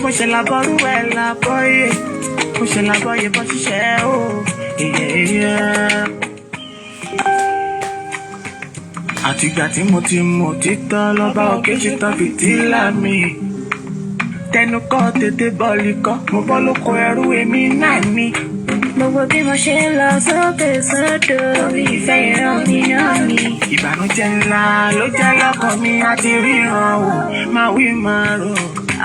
Mo ṣe làbọ̀rú ẹ̀ làbọ̀yé, mo ṣe làbọ̀yé bọ́ ṣiṣẹ́ o. Àtìgbà tí mo ti mọ títọ́ lọ́ba òkè ṣe tán fìtílà mi. Tẹnu kọ́ tètè bọ́ọ̀lì kọ́, mo bọ́ lóko ẹrú èmi náà ni. Gbogbo bí mo ṣe ń lọ sókè sódò, orí ìfẹ́ ìran mi náà ni. Ìbànújẹ́ ńlá ló jẹ́ lọ́kàn mi àti ríran o, máa wí máa rò.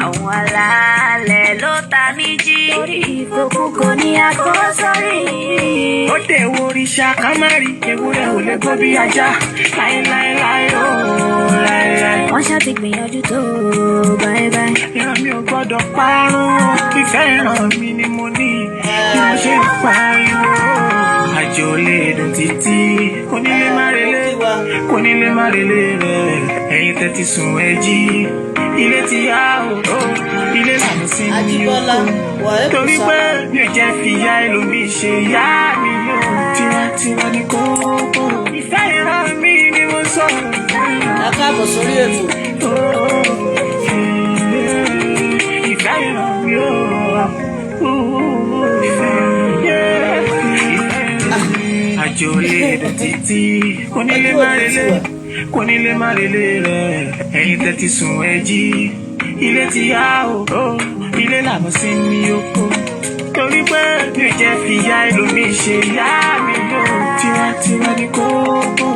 Àwọn alálẹ̀ ló ta mí jí. Orí ìkókúkọ ní àkọ́sọ́rí. Ó dé wo òrìṣà ká má rí ewúrẹ́ ò lè gbó bí ajá. Láéláéláé o, láéláé. Wọ́n ṣáà ti gbìyànjú tó bye bye. Ìran mi ò gbọ́dọ̀ parun o, ìfẹ́ ìran mi ni mo ní bí mo ṣe ń pariwo. Àjò lè dùn títí, onílé má relé, kónílé má relé rẹ̀. Ẹ̀yin tẹ́tí sùn ẹ jí, ilé ti yá o, ilé lànà sí mi Ajíbọ́lá o. Torí pé mi ò jẹ́ fìyà ẹlòmíì ṣe yá mi o. Tiwantiwa ni kókó, ìfẹ́ ìran mi ni mo sọ. Ẹ káàbọ̀ sórí ètò. Ìfẹ́ ìran mi o. Ìfẹ́ ìran mi. Àjò lè dùn títí, kónílé má relé, kónílé má relé rẹ̀. Ẹ̀yin tẹ́tí sùn ẹ jí, ilé ti yá o, ilé làbọ̀ sí mi oko. Torí pé mi ò jẹ́ fìyà ẹlòmíì ṣe yá mi o. Tiwantiwa ni kókó.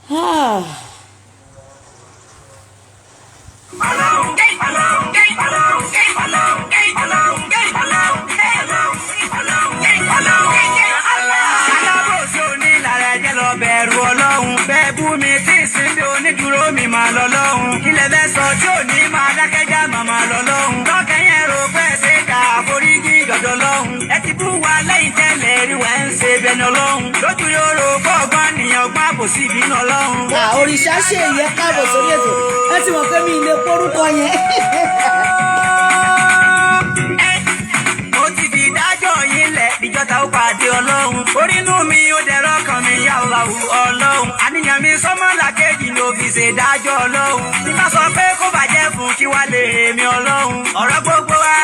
Ah. Alábòsí onílára ẹjẹ́ lọ bẹ̀rù ọlọ́run. Bẹ́ẹ̀ bú mi tí ìsinmi onídùúró mi máa lọ lọ́hùn. Ilẹ̀ fẹ́ sọ tí ò ní máa dákẹ́jà màmá lọ lọ́hùn. Tọ́kẹ́yìn rò pé ṣe dà àforíjì dọ̀dọ̀ lọ́hùn. Ẹ ti bú wa lẹ́yìn tẹ́lẹ̀ rí wa ń ṣe bẹni ọlọ́hun. Lójú yóò rò pọ̀ ọgbọ́n nìyẹn ọgbọ́n àbòsí ìbínú ọlọ́hun. Òrìṣà ṣe ìyẹn, káàbọ̀ sórí ètò. Ẹ ti mọ̀ pé mi ì lè porúkọ yẹn. Mo ti fi ìdájọ́ yín lẹ̀ ìjọta ó pàdé ọlọ́run. Orínú mi ó dẹ̀rọ kan mi yá ọ̀làwù ọlọ́run. Àníyàn mi sọ́mọ́là kejì ló fi ṣèdájọ́ ọlọ́run. Bí má sọ pé kó bàjẹ́ fún kí wá lè èmi ọlọ́run. Ọ̀rọ̀ gbogbo wa.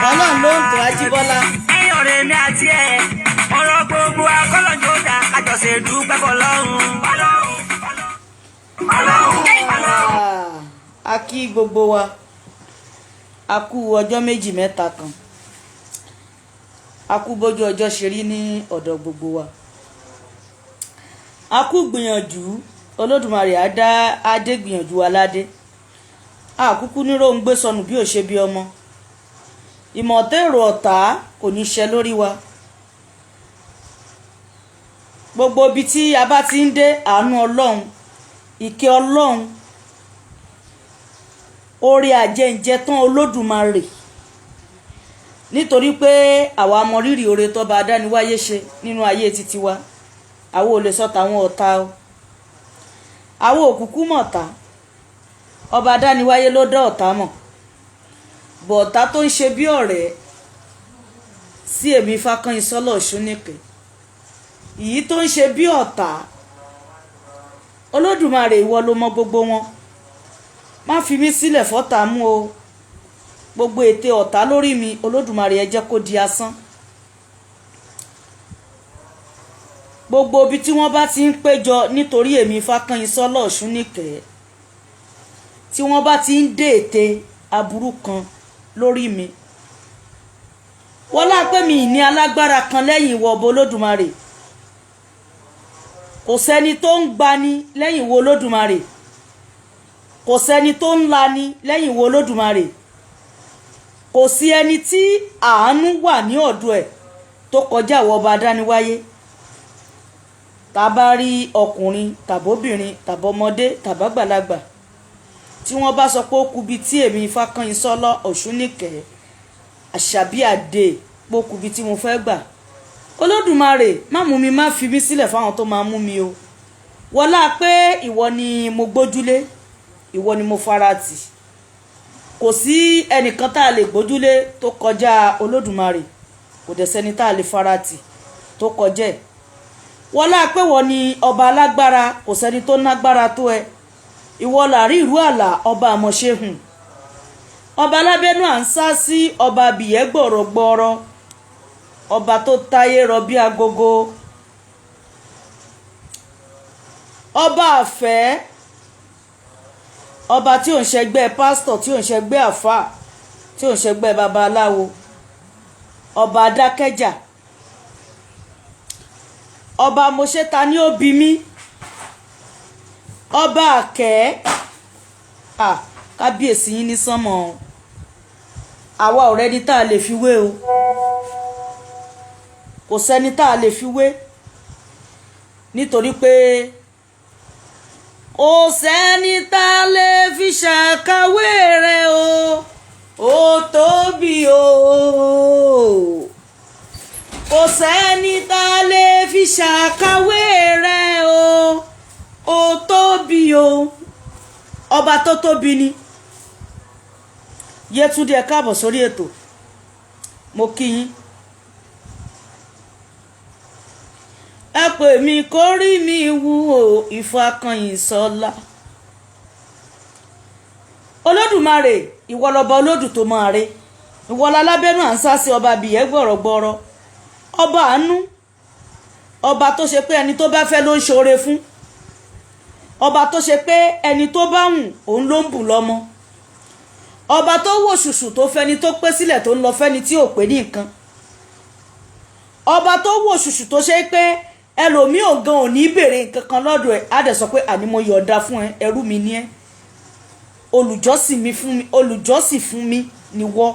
Ọlọ́run ló ń tọ́ Ajíbọ́lá. Ẹ̀yin ọ̀rẹ́ mi àti ẹ̀. Ọ̀rọ̀ gbogbo wa kọ́lọ́njọ́ dá kájọṣe dúpẹ́ fọlọ́run. Ah, a kí gbogbo wa, a kú ọjọ́ méjì mẹ́ta kan, a kú bójú ọjọ́ ṣe rí ní ọ̀dọ̀ gbogbo wa, a kú gbìyànjú. Olódùmarè á dá adé gbìyànjú wa ládé. A kúkú nírò ń gbé sọnù bí ò ṣe bí ọmọ ìmọ̀tẹ́rò ọ̀tá kò ní ṣe lórí wa. Gbogbo ibi tí a bá ti ń dé, àánú Ọlọ́run, ìkẹ́ Ọlọ́run, oore àjẹǹjẹ tán Olódùmarè, nítorí pé àwa mọ rírì oore tọ́ba adániwáyé ṣe nínú ayé títí wa. Àwa ò lè sọ tàwọn ọ̀tá o, àwa òkùnkùn mọ̀ta. Ọba adániwáyé ló dá ọ̀tá mọ̀, bọ̀ọ̀tá tó ń ṣe bí ọ̀rẹ́ sí èmi Fákànyìnsọ́lá Ọ̀ṣúnìkẹ́, ìyí tó ń ṣe bí ọ̀tá. Olódùmarè, ìwọ ló mọ gbogbo wọn. Má fi mí sílẹ̀ fọ́tá mú o. Gbogbo ète ọ̀tá lórí mi, Olódùmarè, ẹ jẹ́ kó di asán. Gbogbo ibi tí wọ́n bá ti ń péjọ nítorí èmi Fákànyìnsọ́lá Ọ̀ṣúnìkẹ́, tí wọ́n bá ti ń dé ète aburú kan lórí mi, wọ́n lá pé mi ní alágbára kan lẹ́yìn ìwọ ọba Olódùmarè. Kò sẹ́ni tó ń gbani lẹ́yìn ìwọ Olódùmarè, kò sẹ́ni tó ń lani lẹ́yìn ìwọ Olódùmarè, kò sí ẹni tí àánú wà ní ọ̀dọ̀ ẹ̀ tó kọjá ìwọ ọba adániwáyé. Tá a bá rí ọkùnrin tàbóbìnrin tàbọmọdé tàbágbàlagbà tí wọ́n bá sọ pé ó kubi tí èmi Fákànyìnsọ́lá Ọ̀ṣúnìkẹ́ Àṣàbí àdè pé ó kubi tí mo fẹ́ gbà, Olódùmarè, má mú mi, má fi mí sílẹ̀ fáwọn tó máa mú mi o. Wọlá pé ìwọ ni mo gbójúlé, ìwọ ni mo fara tì. Kò Kò sí ẹnìkan tá a lè gbójúlé tó kọjá Olódùmarè, kò dẹ̀ sẹ́ni tá a lè faratì tó kọjá ẹ̀. Wọlá pé wọ́n ní ọba alágbára, kò sẹ́ni tó nágbára tó ẹ. Ìwọ làrí ìrú àlà, ọba àmọ̀ṣehùn, ọba alábẹ́nú à ń sá sí, ọba abìyẹ́ gbọ̀rọ̀gbọ̀rọ̀, ọba tó táyé rọ bí agogo, ọba àfẹ́, ọba tí ò ń ṣẹgbẹ́ pásítọ̀, tí ò ń ṣẹgbẹ́ àfáà, tí ò ń ṣẹgbẹ́ babaláwo, ọba adákẹ́jà, ọba mọṣẹ́ta ní ó bí mi, ọba àkẹ́. À kábíyèsí yín ní sánmọ̀, àwa ọ̀rẹ́ ni tá a lè fi wé o, kò sẹ́ni tá a lè fi wé, nítorí pé kò sẹ́ni tá a lè fi ṣàkàwé rẹ̀ o, ó tóbi o. Kò sẹ́ni tá a lè fi ṣàkàwé rẹ̀ o, ó tóbi o. Ọba tó tóbi ni. Yétúndé, ẹ káàbọ̀ sórí ètò, mo kí yín. Ẹ pè mí kórí mi wú o, Ìfàkànyìnsọ́lá. Olódùmarè, ìwọ lọba olódù tó máa re, ìwọ lalábẹ́nú à ń sá sí, ọba abìyẹ́ gbọ̀rọ̀gbọ̀rọ̀, ọba àánú, ọba tó ṣe pé ẹni tó bá fẹ́ ló ń ṣoore fún, ọba tó ṣe pé ẹni tó bá wùn òun ló ń bù lọ́mọ, ọba tó wò ṣùṣù tó fẹ́ni tó pé sílẹ̀ tó ń lọ fẹ́ni tí ò pé ní nǹkan, ọba tó wò ṣùṣù tó ṣe pé ẹlòmíì ò gan ò ní béèrè nǹkan kan lọ́dọ̀ ẹ̀, á dẹ̀ sọ pé àní mo yọ̀ọ̀da fún ẹ, ẹrú mi ní ẹ, olùjọ́sìn mi fún mi, olùjọ́sìn fún mi ni wọ́.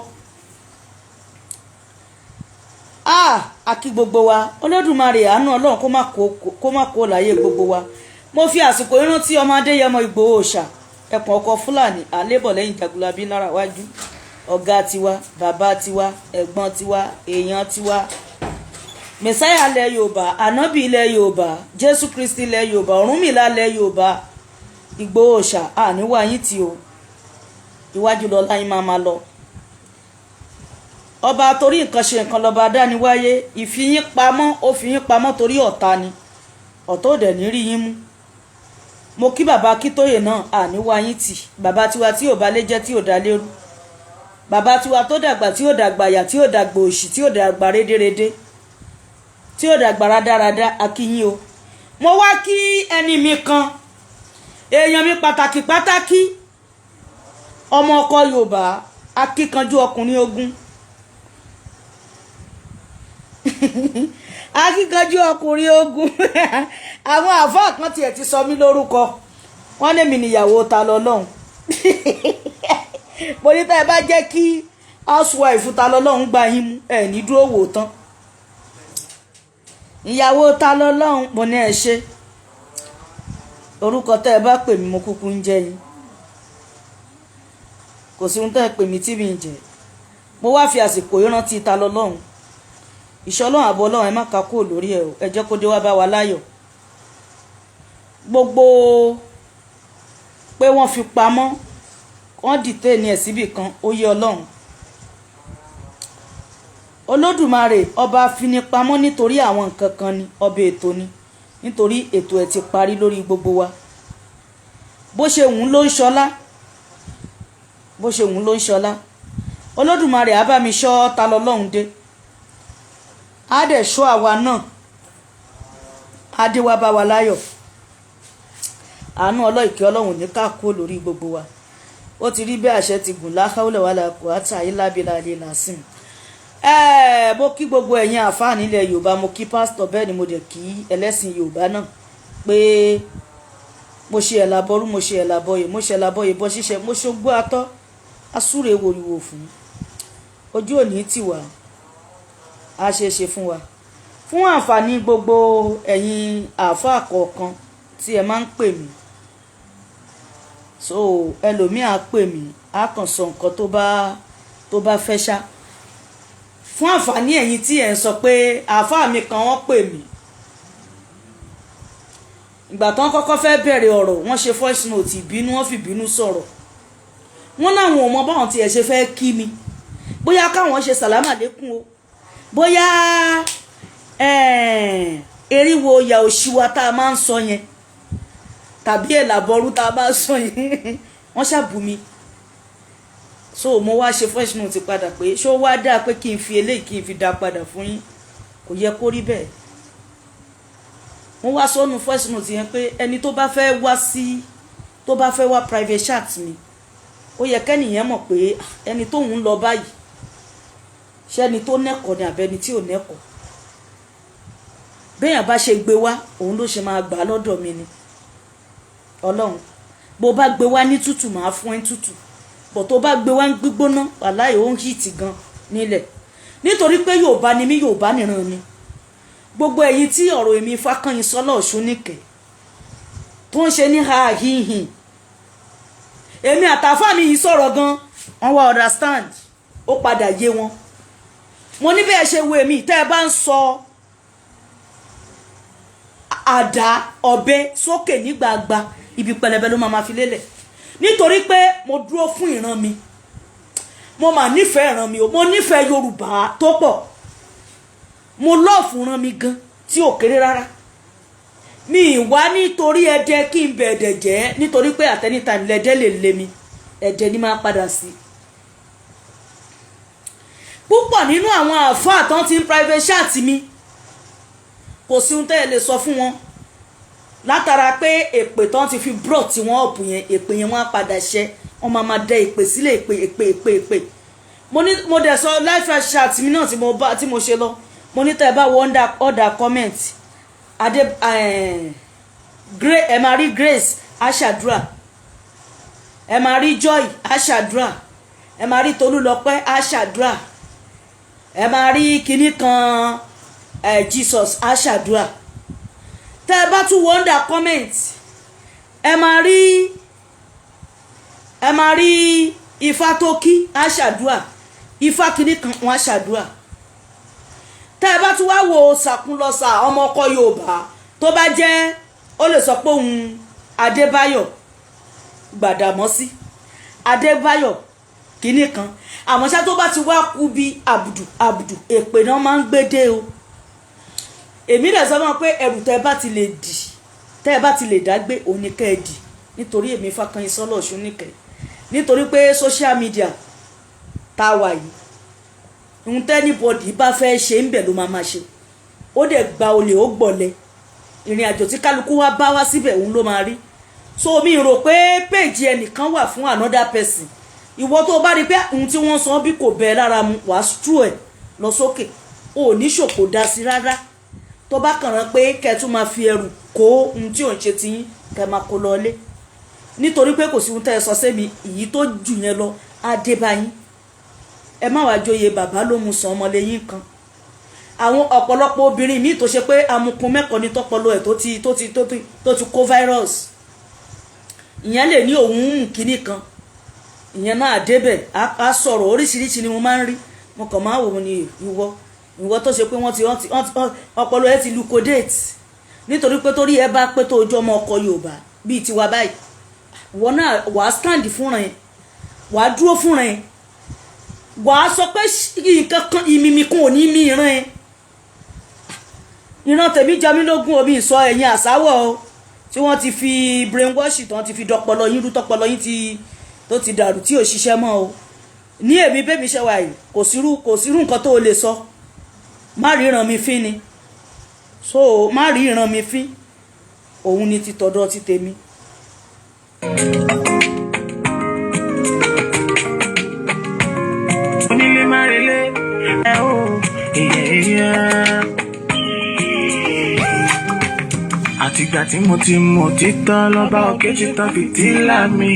A kí gbogbo wa. Olódùmarè, àánú Ọlọ́run kó má kó láyé gbogbo wa. Mo fi àsìkò ìrántí ọmọ Adéyẹmọ Ìgbòho Òòṣà, ẹkùn ọkọ Fúlàní àlébọ̀ lẹ́yìn Jagunlabi lára wájú, ọ̀gá tiwa, bàbá tiwa, ẹ̀gbọ́n tiwa, èèyàn tiwa, mẹsáyà ilẹ̀ Yorùbá, ànábì ilẹ̀ Yorùbá, Jésù Kristi ilẹ̀ Yorùbá, Ọ̀rúnmìlà ilẹ̀ Yorùbá, Ìgbòho Òòṣà, àníwá yín tí o, iwájú lọ láyín máa ma lọ. Ọba torí nǹkan ṣe nǹkan lọ́ba dániwáyé, ìfiyín pamọ́, ó fi yín pamọ́ torí ọ̀tá ni, ọ̀tá ò dẹ̀ ní rí yín mú. Mo kí bàbá Akíntóyè náà, àníwá yín tì, bàbá tiwa tí ò bá lé jẹ́, tí ò dá lérú, bàbá tiwa tó dàgbà, tí ò dàgbà yà, tí ò dàgbà òṣì, tí ò dàgbà rédérédé, tí ò dàgbà rádáradá, akíyín o. Mo wá kí ẹni mi kan, èèyàn mi pàtàkì pàtàkì, ọmọ ọkọ Yorùbá, akíkanjú ọkùnrin ogun, akíkanjú ọkùnrin ogun. Àwọn àfáà kan tiẹ̀ ti sọ mí lórúkọ, wọ́n lèmi níyàwó ta lọ́lọ́hún. Mo ní tá ẹ bá jẹ́ kí housewife ta lọ́lọ́hún gba yín mú, ẹ̀ ní dúró wò tán. Ìyàwó ta lọ́lọ́hún, mo ní ẹ ṣe orúkọ tẹ́ ẹ bá pè mí, mo kúkú ń jẹ́ yín, kò sí ohun tẹ́ ẹ pè mí tí mi ń jẹ́. Mo wá fi àsìkò ìrántí ta lọ́lọ́hún, ìṣọlọ́run àbọ̀ ọlọ́run, ẹ má ka kúrò lórí ẹ o, ẹ jẹ́ kó dé wá bá wa láyọ̀. Gbogbo pé wọ́n fi pamọ́, wọ́n dìtẹ́ ní ẹ̀ síbì kan, ó yé ọlọ́run Olódùmarè. Ọba finipamọ́ nítorí àwọn nǹkan kan ni, ọba ètò ni, nítorí ètò ẹ̀ ti parí lórí gbogbo wa. Bó ṣe wù ú ló ń ṣọlá, bó ṣe wù ú ló ń ṣọlá. Olódùmarè á bá mi ṣọ́ ta lọ́lọ́run dé, á dẹ̀ ṣọ́ àwa náà, á dé wá bá wa láyọ̀. Àánú ọlọ́ìkẹ́ ọlọ́run ní ká kúrò lórí gbogbo wa. Ó ti rí bí àṣẹ ti gùn láhàúlẹ̀ wà láàkó àtà ayélábílà lè làásìn. Mo kí gbogbo ẹ̀yin àfáà nílẹ̀ Yorùbá, mo kí pásítọ̀, bẹ́ẹ̀ ni mo dẹ̀ kí ẹlẹ́sìn Yorùbá náà pé mo ṣe ẹ̀làbọ̀rú, mo ṣe ẹ̀làbọ̀yè, mo ṣe ẹ̀làbọ̀yè bọ́ ṣíṣe, mo ṣogbó atọ́ asúre wòrìwò fún ojú òní tiwa, a ṣe é ṣe fún wa. Fún àǹfààní gbogbo ẹ̀yin àáfàá kọ̀ọ̀kan tí ẹ máa ń pè mí, so ẹlòmíì á pè mí, á kàn sọ nǹkan tó bá fẹ́ ṣá. Fún àǹfààní ẹ̀yin tí ẹ̀ ń sọ pé àáfàá mi kan wọ́n pè mí, ìgbà tán kọ́kọ́ fẹ́ bẹ̀rẹ̀ ọ̀rọ̀, wọ́n ṣe voice note ìbínú, wọ́n fi ìbínú sọ̀rọ̀. Wọ́n náwọn ò mọ báwọn tiẹ̀ ṣe fẹ́ kí mi, bóyá káwọn ṣe sàlámà lékún o, bóyá eriwo ìyà òṣìwà tá a máa ń sọ yẹn, tàbí ẹ̀làbọ̀rú tá a máa ń sọ yẹn. Wọ́n ṣàbù mi. So mo wá ṣe voice note padà pé ṣó wá dáa pé kí n fi eléyìí, kí n fi dá padà fún yín? Kò yẹ kó rí bẹ́ẹ̀. Mo wá sọ́nu voice note yẹn pé ẹni tó bá fẹ́ wá sí, tó bá fẹ́ wá private chat mi, ó yẹ kẹ́nìyẹn mọ̀ pé ẹni tóun ń lọ báyìí, ṣẹ́ni tó nẹ́kọ̀ọ́ ni àbẹ́ni tí ò nẹ́kọ̀ọ́. Béèyàn bá ṣe gbé wá, òun ló ṣe máa gbà á lọ́dọ̀ mi ni. Ọlọ́run, bó bá gbé wá ní tútù, máa fún ẹ tútù bọ̀. Tó bá gbé wá ń gbígbóná, wàláì, ó ń hit gan nílẹ̀, nítorí pé Yorùbá ni mí, Yorùbá nìran mi. Gbogbo ẹ̀yin tí ọ̀rọ̀ èmi Fákànyìnsọ́lá Ọ̀ṣunníkẹ́ tó ń ṣe ní ha hìhìn, èmi àtàfà mi yìí sọ̀rọ̀ gan, wọ́n wá understand, ó padà yé wọn. Mo ní bẹ́ẹ̀ ṣe wo èmi, tẹ́ ẹ bá ń sọ àdá ọ̀bẹ sókè ní gbàgbà, ibi pẹlẹbẹ ló máa ma fi lélẹ̀, nítorí pé mo dúró fún ìran mi. Mo mà nífẹ̀ẹ́ ìran mi o. Mo nífẹ̀ẹ́ Yorùbá tó pọ̀. Mo love ìran mi gan tí ò kéré rárá. Mi ì wá nítorí ẹdẹ kí n bẹ̀ẹ̀dẹ̀ jẹ́, nítorí pé at any time lẹ́dẹ́ lè lé mi, ẹ̀dẹ̀ ni máa padà sí. Púpọ̀ nínú àwọn àáfàá tán ti ń private chat mi, kò sí ohun tẹ́ ẹ lè sọ fún wọn látara pé èpè tán ti fi brought tí wọ́n up yẹn, èpè yẹn wọ́n á padà ṣẹ́. Wọ́n máa máa dẹ èpè sílẹ̀, èpè, èpè, èpè, èpè. Mo ní, mo dẹ̀ sọ live chat mi náà tí mo bá tí mo ṣe lọ, mo ní tẹ́ ẹ bá wọ under comment adé ẹ máa rí Grace aṣàdúrà, ẹ máa rí Joy aṣàdúrà, ẹ máa rí Tolúlọpẹ́ aṣàdúrà, ẹ máa rí kinní kan Jesus aṣàdúrà. Tẹ́ ẹ bá tún wọ under comment, ẹ máa rí ifá tó kí aṣàdúrà, ifá kinní kan wọn aṣàdúrà. Tẹ́ ẹ bá tún wá wo Sàkúnlọ́sà, ọmọ ọkọ Yorùbá tó bá jẹ́, ó lè sọ pé òun Adébáyọ̀ Gbàdàmọ́sí, Adébáyọ̀ kínní kan. Àmọ́ ṣá, tó bá ti wá kú bí àbùdù àbùdù, èpè náà máa ń gbé dé o. Èmi dẹ̀ sọ fún wọn pé ẹrù tẹ́ ẹ bá ti lè dì, tẹ́ ẹ bá ti lè dágbé, òun ni kẹ́ ẹ dì, nítorí èmi Fákànyìnsọ́lá Ọ̀ṣunníkẹ́, nítorí pé social media tá a wà yìí, ohun t' anybody bá fẹ́ ṣe ń bẹ̀ ló máa máa ṣe. Ó dẹ̀ gba olè, ó gbọ̀lẹ̀. Ìrìn àjò tí kálukú wá bá wá síbẹ̀, òun ló máa rí. So mi rò pé péèjì ẹnìkan wà fún another person. Ìwọ tó bá rí pé ohun tí wọ́n sọ bí kò bẹ́ẹ̀ lára mu, wàá tú ẹ̀ lọ sókè, o ò ní ṣòkò dá sí rárá. Tó bá kàn rán pé kẹ́ ẹ tún máa fi ẹrù kó ohun tí ò ń ṣe tiyín, kẹ́ ẹ máa kó lọ lé, nítorí pé kò sí ohun tẹ́ ẹ sọ sẹ́mi ìyí tó jù yẹn lọ á dé báyìí. Ẹ má wàá joyè bàbá ló mu sàn ọmọlẹ́yìn kan. Àwọn ọ̀pọ̀lọpọ̀ obìnrin míì tó ṣe pé amukun mẹ́kọ̀ọ́ ní tọpọlọ ẹ̀ tó ti kó virus, ìyẹn lè ní òun ń kíní kan, ìyẹn náà débẹ̀, á sọ̀rọ̀ oríṣiríṣi ni mo máa ń rí. Mo kàn máa wò ó ní ìwọ tó ṣe pé wọ́n ti ọpọlọ ẹ ti liquidate, nítorí pé torí ẹ bá pé tó ojú ọmọ ọkọ Yorùbá bíi tiwa báyìí, ìwọ náà wàá stand fúnra ẹ, wàá dúró fúnra ẹ, wàá sọ pé nǹkan kan ìmìmì kan ò ní mí ìran ẹ. Ìran tèmi jẹ mí lógún. Omi ìsọ ẹ̀yìn àsáwọ̀ o tí wọ́n ti fi brainwash, tí wọ́n ti fi dọpọlọ yín rú, tọpọlọ yín ti tó ti dàrú, tí ò ṣiṣẹ́ mọ́ o. Ní èmi bẹ́ẹ̀ mi ṣe wà yìí, kò sírú nǹkan tó o lè sọ, má rí ìran mi fín ni. So má rí ìran mi fín, òun ni ti tọ̀dọ̀ ti tèmi. Onílé má relé ẹ o, ìyẹn. Àtìgbà tí mo ti mọ̀ títọ́ lọ́ba òkè ti tán fìtílà mi.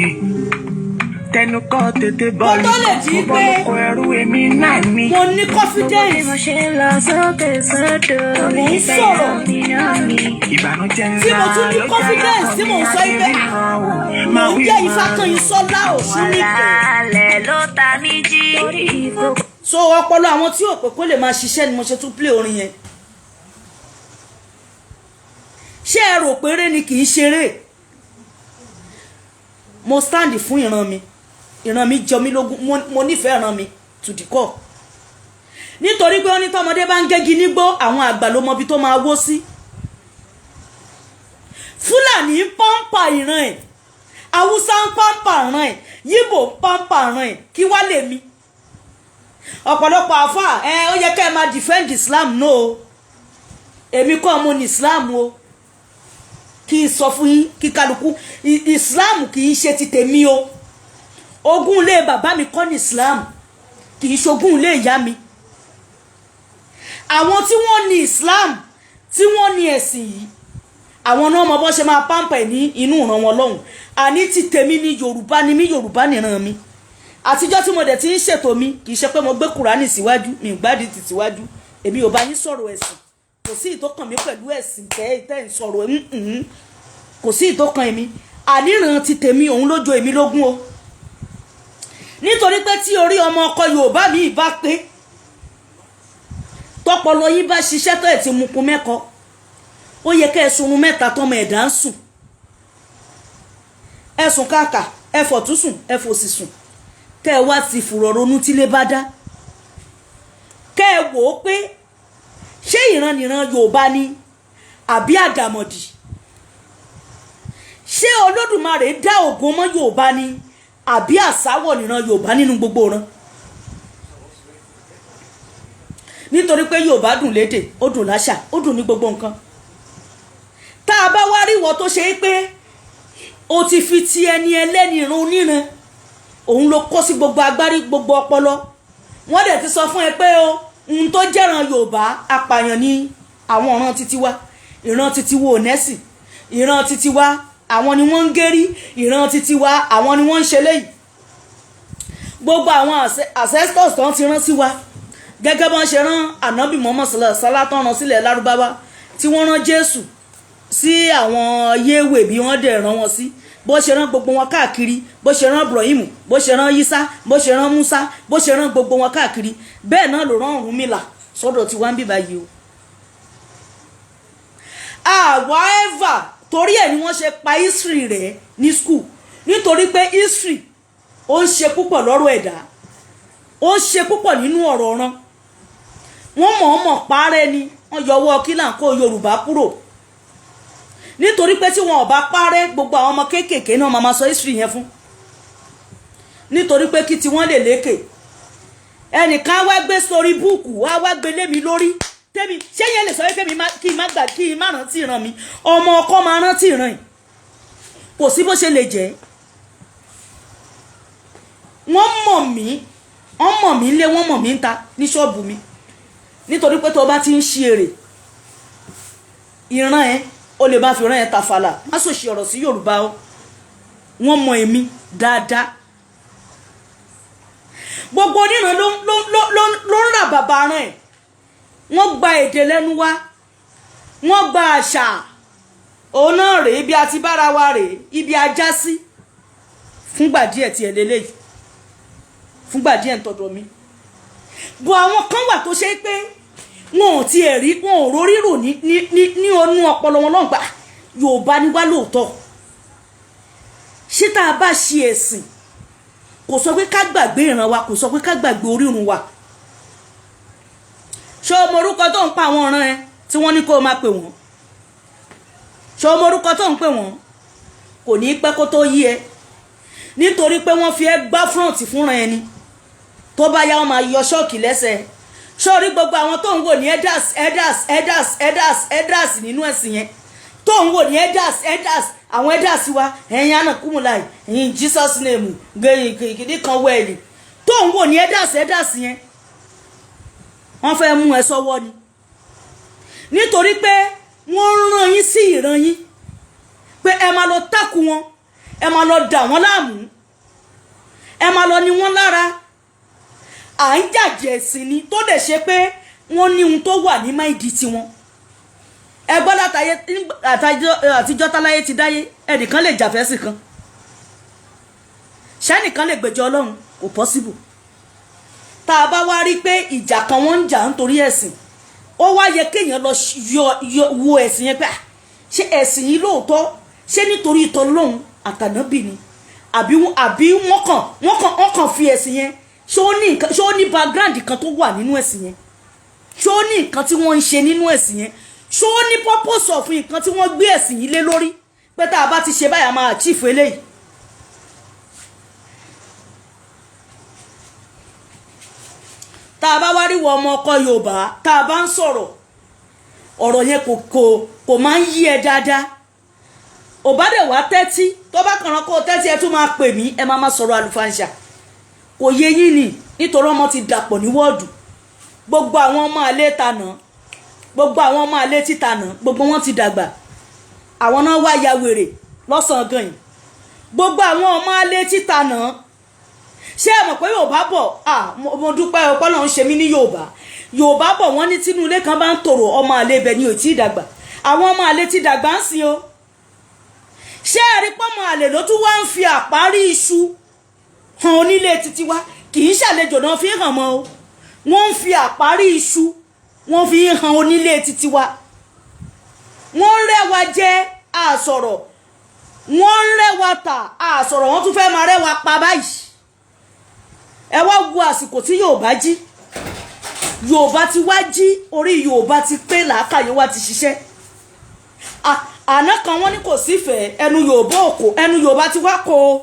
Tẹnu kọ́ tètè bọ́ọ̀lù Kó tó lè di mo bọ́ pé lóko ẹrú èmi náà ni. mo ní confidence, Bí mo ṣe ń lọ sókè sódò, Mò ń sọ̀rọ̀. Ìbànújẹ́ Tí mo ńlá tún ní ló confidence tí mò ń sọ jẹ́ pé ríran o. mò Máa ń wí jẹ́ máa Ifákànyìnsọ́lá Ọ̀ṣunníkẹ́. Wàhálà ló ta mí jí. So ọpọlọ àwọn tí ò pé kó lè máa ṣiṣẹ́ ni mo ṣe tún play orin yẹn. Ṣé ẹ rò péré ni? Kì í ṣeré. Mo stand fún ìran mi. Ìran mi jọ mí lógún. Mo nífẹ̀ẹ́ ìran mi to the core, nítorí pé ó ní tọmọdé bá ń gégi nígbó, àwọn àgbà ló mọbi tó máa wó sí. Fúlàní ń pamper ìran ẹ̀, Haúsá ń pamper ìran ẹ̀, Yíbò ń pamper ìran ẹ̀. Kí wá lè mi? Ọ̀pọ̀lọpọ̀ àfà ẹ, ó yẹ kẹ́ ẹ máa defend Islam. No o, èmi kọ́ mo ní Islam o. Kí n sọ fún yín, kí kálukú, Islam kì í ṣe ti tèmi o. Ogún ilé bàbá mi kọ́ ní Islam, kì í ṣogún ilé ìyá mi. Àwọn tí wọ́n ní Islam, tí wọ́n ní ẹ̀sìn yìí, àwọn náà mọ bó ṣe máa pamper ẹ̀ ní inú ìran wọn lọ́hùn. Àní ti tèmi ní Yorùbá ni mí, Yorùbá nìran mi. Àtijọ́ tí mo dẹ̀ ti ń ṣètò mi, kì í ṣe pé mo gbé Kùránì síwájú mi, ìgbádìí ti síwájú. Èmi ò bá yín sọ̀rọ̀ ẹ̀sìn. Kò sí ìtókàn mi pẹ̀lú ẹ̀sìn tẹ́ ń sọ̀rọ̀. Kò sí ìtókàn èmi. Àníran ti tèmi, òun ló jo èmi lógún o, nítorí pé tí orí ọmọ ọkọ Yorùbá mi bá pé, tọpọlọ yín bá ṣiṣẹ́ tó ẹ̀ ti mukun mẹ́kọ, ó yẹ kẹ́ ẹ sunrun mẹ́ta tọmọ ẹ̀dá ń sùn. Ẹ sùn káàkà, ẹ fọ̀tún sùn, ẹ fòsì sùn, kẹ́ ẹ wá ti fùrọ̀ ronú tílé bá dá, kẹ́ ẹ wò ó pé ṣé ìrandìran Yorùbá ni àbí àdàmọ̀dì? Ṣé Olódùmarè dá ògo mọ́ Yorùbá ni àbí àsáwọ̀ nìran Yorùbá nínú gbogbo ìran? Nítorí pé Yorùbá dùn lédè, ó dùn láṣà, ó dùn ní gbogbo nǹkan. Tá a bá wá rí ìwọ tó ṣe é pé o ti fi ti ẹni ẹlẹ́ni, ìran oníran, òun ló kó sí gbogbo agbárí, gbogbo ọpọlọ, wọ́n dẹ̀ ti sọ fún ẹ pé o ohun tó jẹ́ran Yorùbá, apààyàn ni àwọn ìran títí wa, ìran títí wo nẹ́sì, ìran títí wa, àwọn ni wọ́n ń gérí, ìran títí wa, àwọn ni wọ́n ń ṣe léyìí. Gbogbo àwọn ancestors tó ń ti rán sí wa, gẹ́gẹ́ bọ́n ṣe rán Ànábì Muhammad sálá tán rán sílẹ̀ Lárúbáwá, tí wọ́n rán Jésù sí àwọn yéwè, bí wọ́n dẹ̀ rán wọn sí, bó ṣe rán gbogbo wọn káàkiri, bó ṣe rán Ibrahim, bó ṣe rán Isa, bó ṣe rán Musa, bó ṣe rán gbogbo wọn káàkiri, bẹ́ẹ̀ náà ló rán Ọ̀rúnmìlà sọ́dọ̀ tí wọ́n ń bí báyìí o. Àwa ever torí ẹ̀ ni wọ́n ṣe pa history rẹ̀ ní school, nítorí pé history, ó ń ṣe púpọ̀ lọ́rọ̀ ẹ̀dá, ó ń ṣe púpọ̀ nínú ọ̀rọ̀ ọ̀ràn. Wọ́n mọ̀ọ́mọ̀ parẹ́ ni, wọ́n yọwọ́ kílà kó Yorùbá kúrò, nítorí pé tí wọn ò bá parẹ́, gbogbo àwọn ọmọ kéékèèké náà máa sọ history yẹn fún, nítorí pé kí tiwọn lè lékè. Ẹnìkan wá gbé story book wá gbé lé mi lórí tẹ́mi. Ṣé yẹn lè sọ wípé kí n má gbà, kí n má rántí ìran mi? Ọmọ ọkọ máa rántí ìran yìí, kò sí bó ṣe lè jẹ́. Wọ́n mọ̀ mí, wọ́n mọ̀ mí lé, wọ́n mọ̀ mí ń ta ní ṣọ́ọ̀bù mi, nítorí pé tó o bá ti ń ṣe èrè ìran ẹ, o lè máa fi ìran ẹ tàfàlà. Má sòṣì ọ̀rọ̀ sí Yorùbá o. Wọ́n mọ̀ èmi dáadáa. Gbogbo oníran ló ló ló ló ló ń rà bàbá rán ẹ̀. Wọ́n gba èdè lẹ́nu wa, wọ́n gba àṣà. Òun náà rèé, ibi àti bára wa rèé, ibi ajá sí fúngbà díẹ̀ tiẹ̀ lélẹ́yìí, fúngbà díẹ̀ ń tọ̀dọ̀ mi bọ̀. Àwọn kan wà tó ṣe pé wọn ò tiẹ̀ rí, wọn ò rórí rò ní ọnú ọpọlọ wọn lọ́ngbà. Yorùbá ni wá lóòótọ́. Ṣé tá a bá ṣe ẹ̀sìn, kò sọ pé ká gbàgbé ìran wa, kò sọ pé ká gbàgbé orírun wa. Ṣé o mọ orúkọ tó ń pa àwọn ọ̀ràn ẹ tí wọ́n ní kó o máa pè wọ́n? Ṣé o mọ orúkọ tó ń pè wọ́n? Kò ní pẹ́ kó tó yí ẹ, nítorí pé wọ́n fi ẹ́ gbá front fúnra ẹni. Tó bá yá, wọ́n máa yọ ṣọ́ọ̀kì lẹ́sẹ̀. Sórí gbogbo àwọn tó ń wò ní elders, elders, elders, elders, elders nínú ẹ̀sìn yẹn, tó ń wò ní elders, elders, àwọn elders wa, ẹ̀yin anakumulai in Jesus name, gẹ̀yìn kan wẹ̀lì, tó ń wò ní elders, elders yẹn, wọ́n fẹ́ mú ẹ sọ́wọ́ ni, nítorí pé wọ́n rán yín sí ìran yín pé ẹ máa lọ tákù wọn, ẹ máa lọ dà wọ́n láàmú, ẹ máa lọ ní wọ́n lára. À ń jàjẹ̀ ẹ̀sìn ni, tó dẹ̀ ṣe pé wọ́n ní ohun tó wà ní mind tiwọn. Ẹ gbọ́, látàyé àtijọ́ táláyé ti dáyé, ẹnìkan lè jàfẹ́ sí kan, ṣẹ́nìkan lè gbèjọ Ọlọ́run? Kò possible. Tá a bá wá rí pé ìjà kan wọ́n ń jà nítorí ẹ̀sìn, ó wá yẹ kéèyàn lọ yọ yọ wo ẹ̀sìn yẹn pé, ah, ṣé ẹ̀sìn yìí lóòótọ́, ṣé nítorí ìtọ́lọ́hún àtànábì ni? Àbí wọ́n kàn fi ẹ̀sìn yẹn, ṣé ó ní nǹkan, ṣé ó ní background kan tó wà nínú ẹ̀sìn yẹn? Ṣé ó ní nǹkan tí wọ́n ń ṣe nínú ẹ̀sìn yẹn? Ṣé ó ní purpose of nǹkan tí wọ́n gbé ẹ̀sìn yìí lé lórí, pé tá a bá ti ṣe báyà, máa achieve eléyìí? Tá a bá wá rí wọ ọmọ ọkọ Yorùbá, tá a bá ń sọ̀rọ̀, ọ̀rọ̀ yẹn kò máa ń yí ẹ dáadáa. Ò bá dẹ̀ wá tẹ́tí, tó bá kànáà kó tẹ́tí, ẹ tún máa pè mí, ẹ máa máa sọ̀rọ̀ àlùfàǹṣà. Kò yé yín ni, nítorí ọmọ ti dàpọ̀ ní wọ́ọ̀dù. Gbogbo àwọn ọmọ àlè tànà, gbogbo àwọn ọmọ àlè títànà, gbogbo wọn ti dàgbà. Àwọn náà wá ya wèrè lọ́sàn-án gan yìí. Gbogbo àwọn ọmọ àlè títànà, ṣé ẹ mọ̀ pé Yorùbá bọ̀? Mo dúpẹ́, ọpọlọ ń ṣe mí ní Yorùbá. Yorùbá bọ̀, wọ́n ní tínú ilé kan bá ń tòrò, ọmọ àlè ibẹ̀ ni ò tí ì dàgbà. Àwọn ọmọ àlè ti dàgbà ń sìn o. Ṣé ẹ rí pọ́mọ àlè ló tún wá ń fi àparí iṣu hàn onílé títí wá? Kì í ṣàlejò náà fi hàn mọ́ o. Wọ́n ń fi àparí iṣu, wọ́n fi hàn onílé títí wá. Wọ́n ń rẹ́wa jẹ, àsọ̀rọ̀. Wọ́n ń rẹ́wa tà, àsọ̀rọ̀. Wọ́n tún fẹ́ máa rẹ́wa pa báyìí. Ẹ wá wo àsìkò tí Yorùbá jí. Yorùbá ti wá jí, orí Yorùbá ti pé, làákàyè wa ti ṣiṣẹ́. Àná kan, wọ́n ní kò sífẹ̀ẹ́ ẹnu Yorùbá òkò, ẹnu Yorùbá ti wá kó o,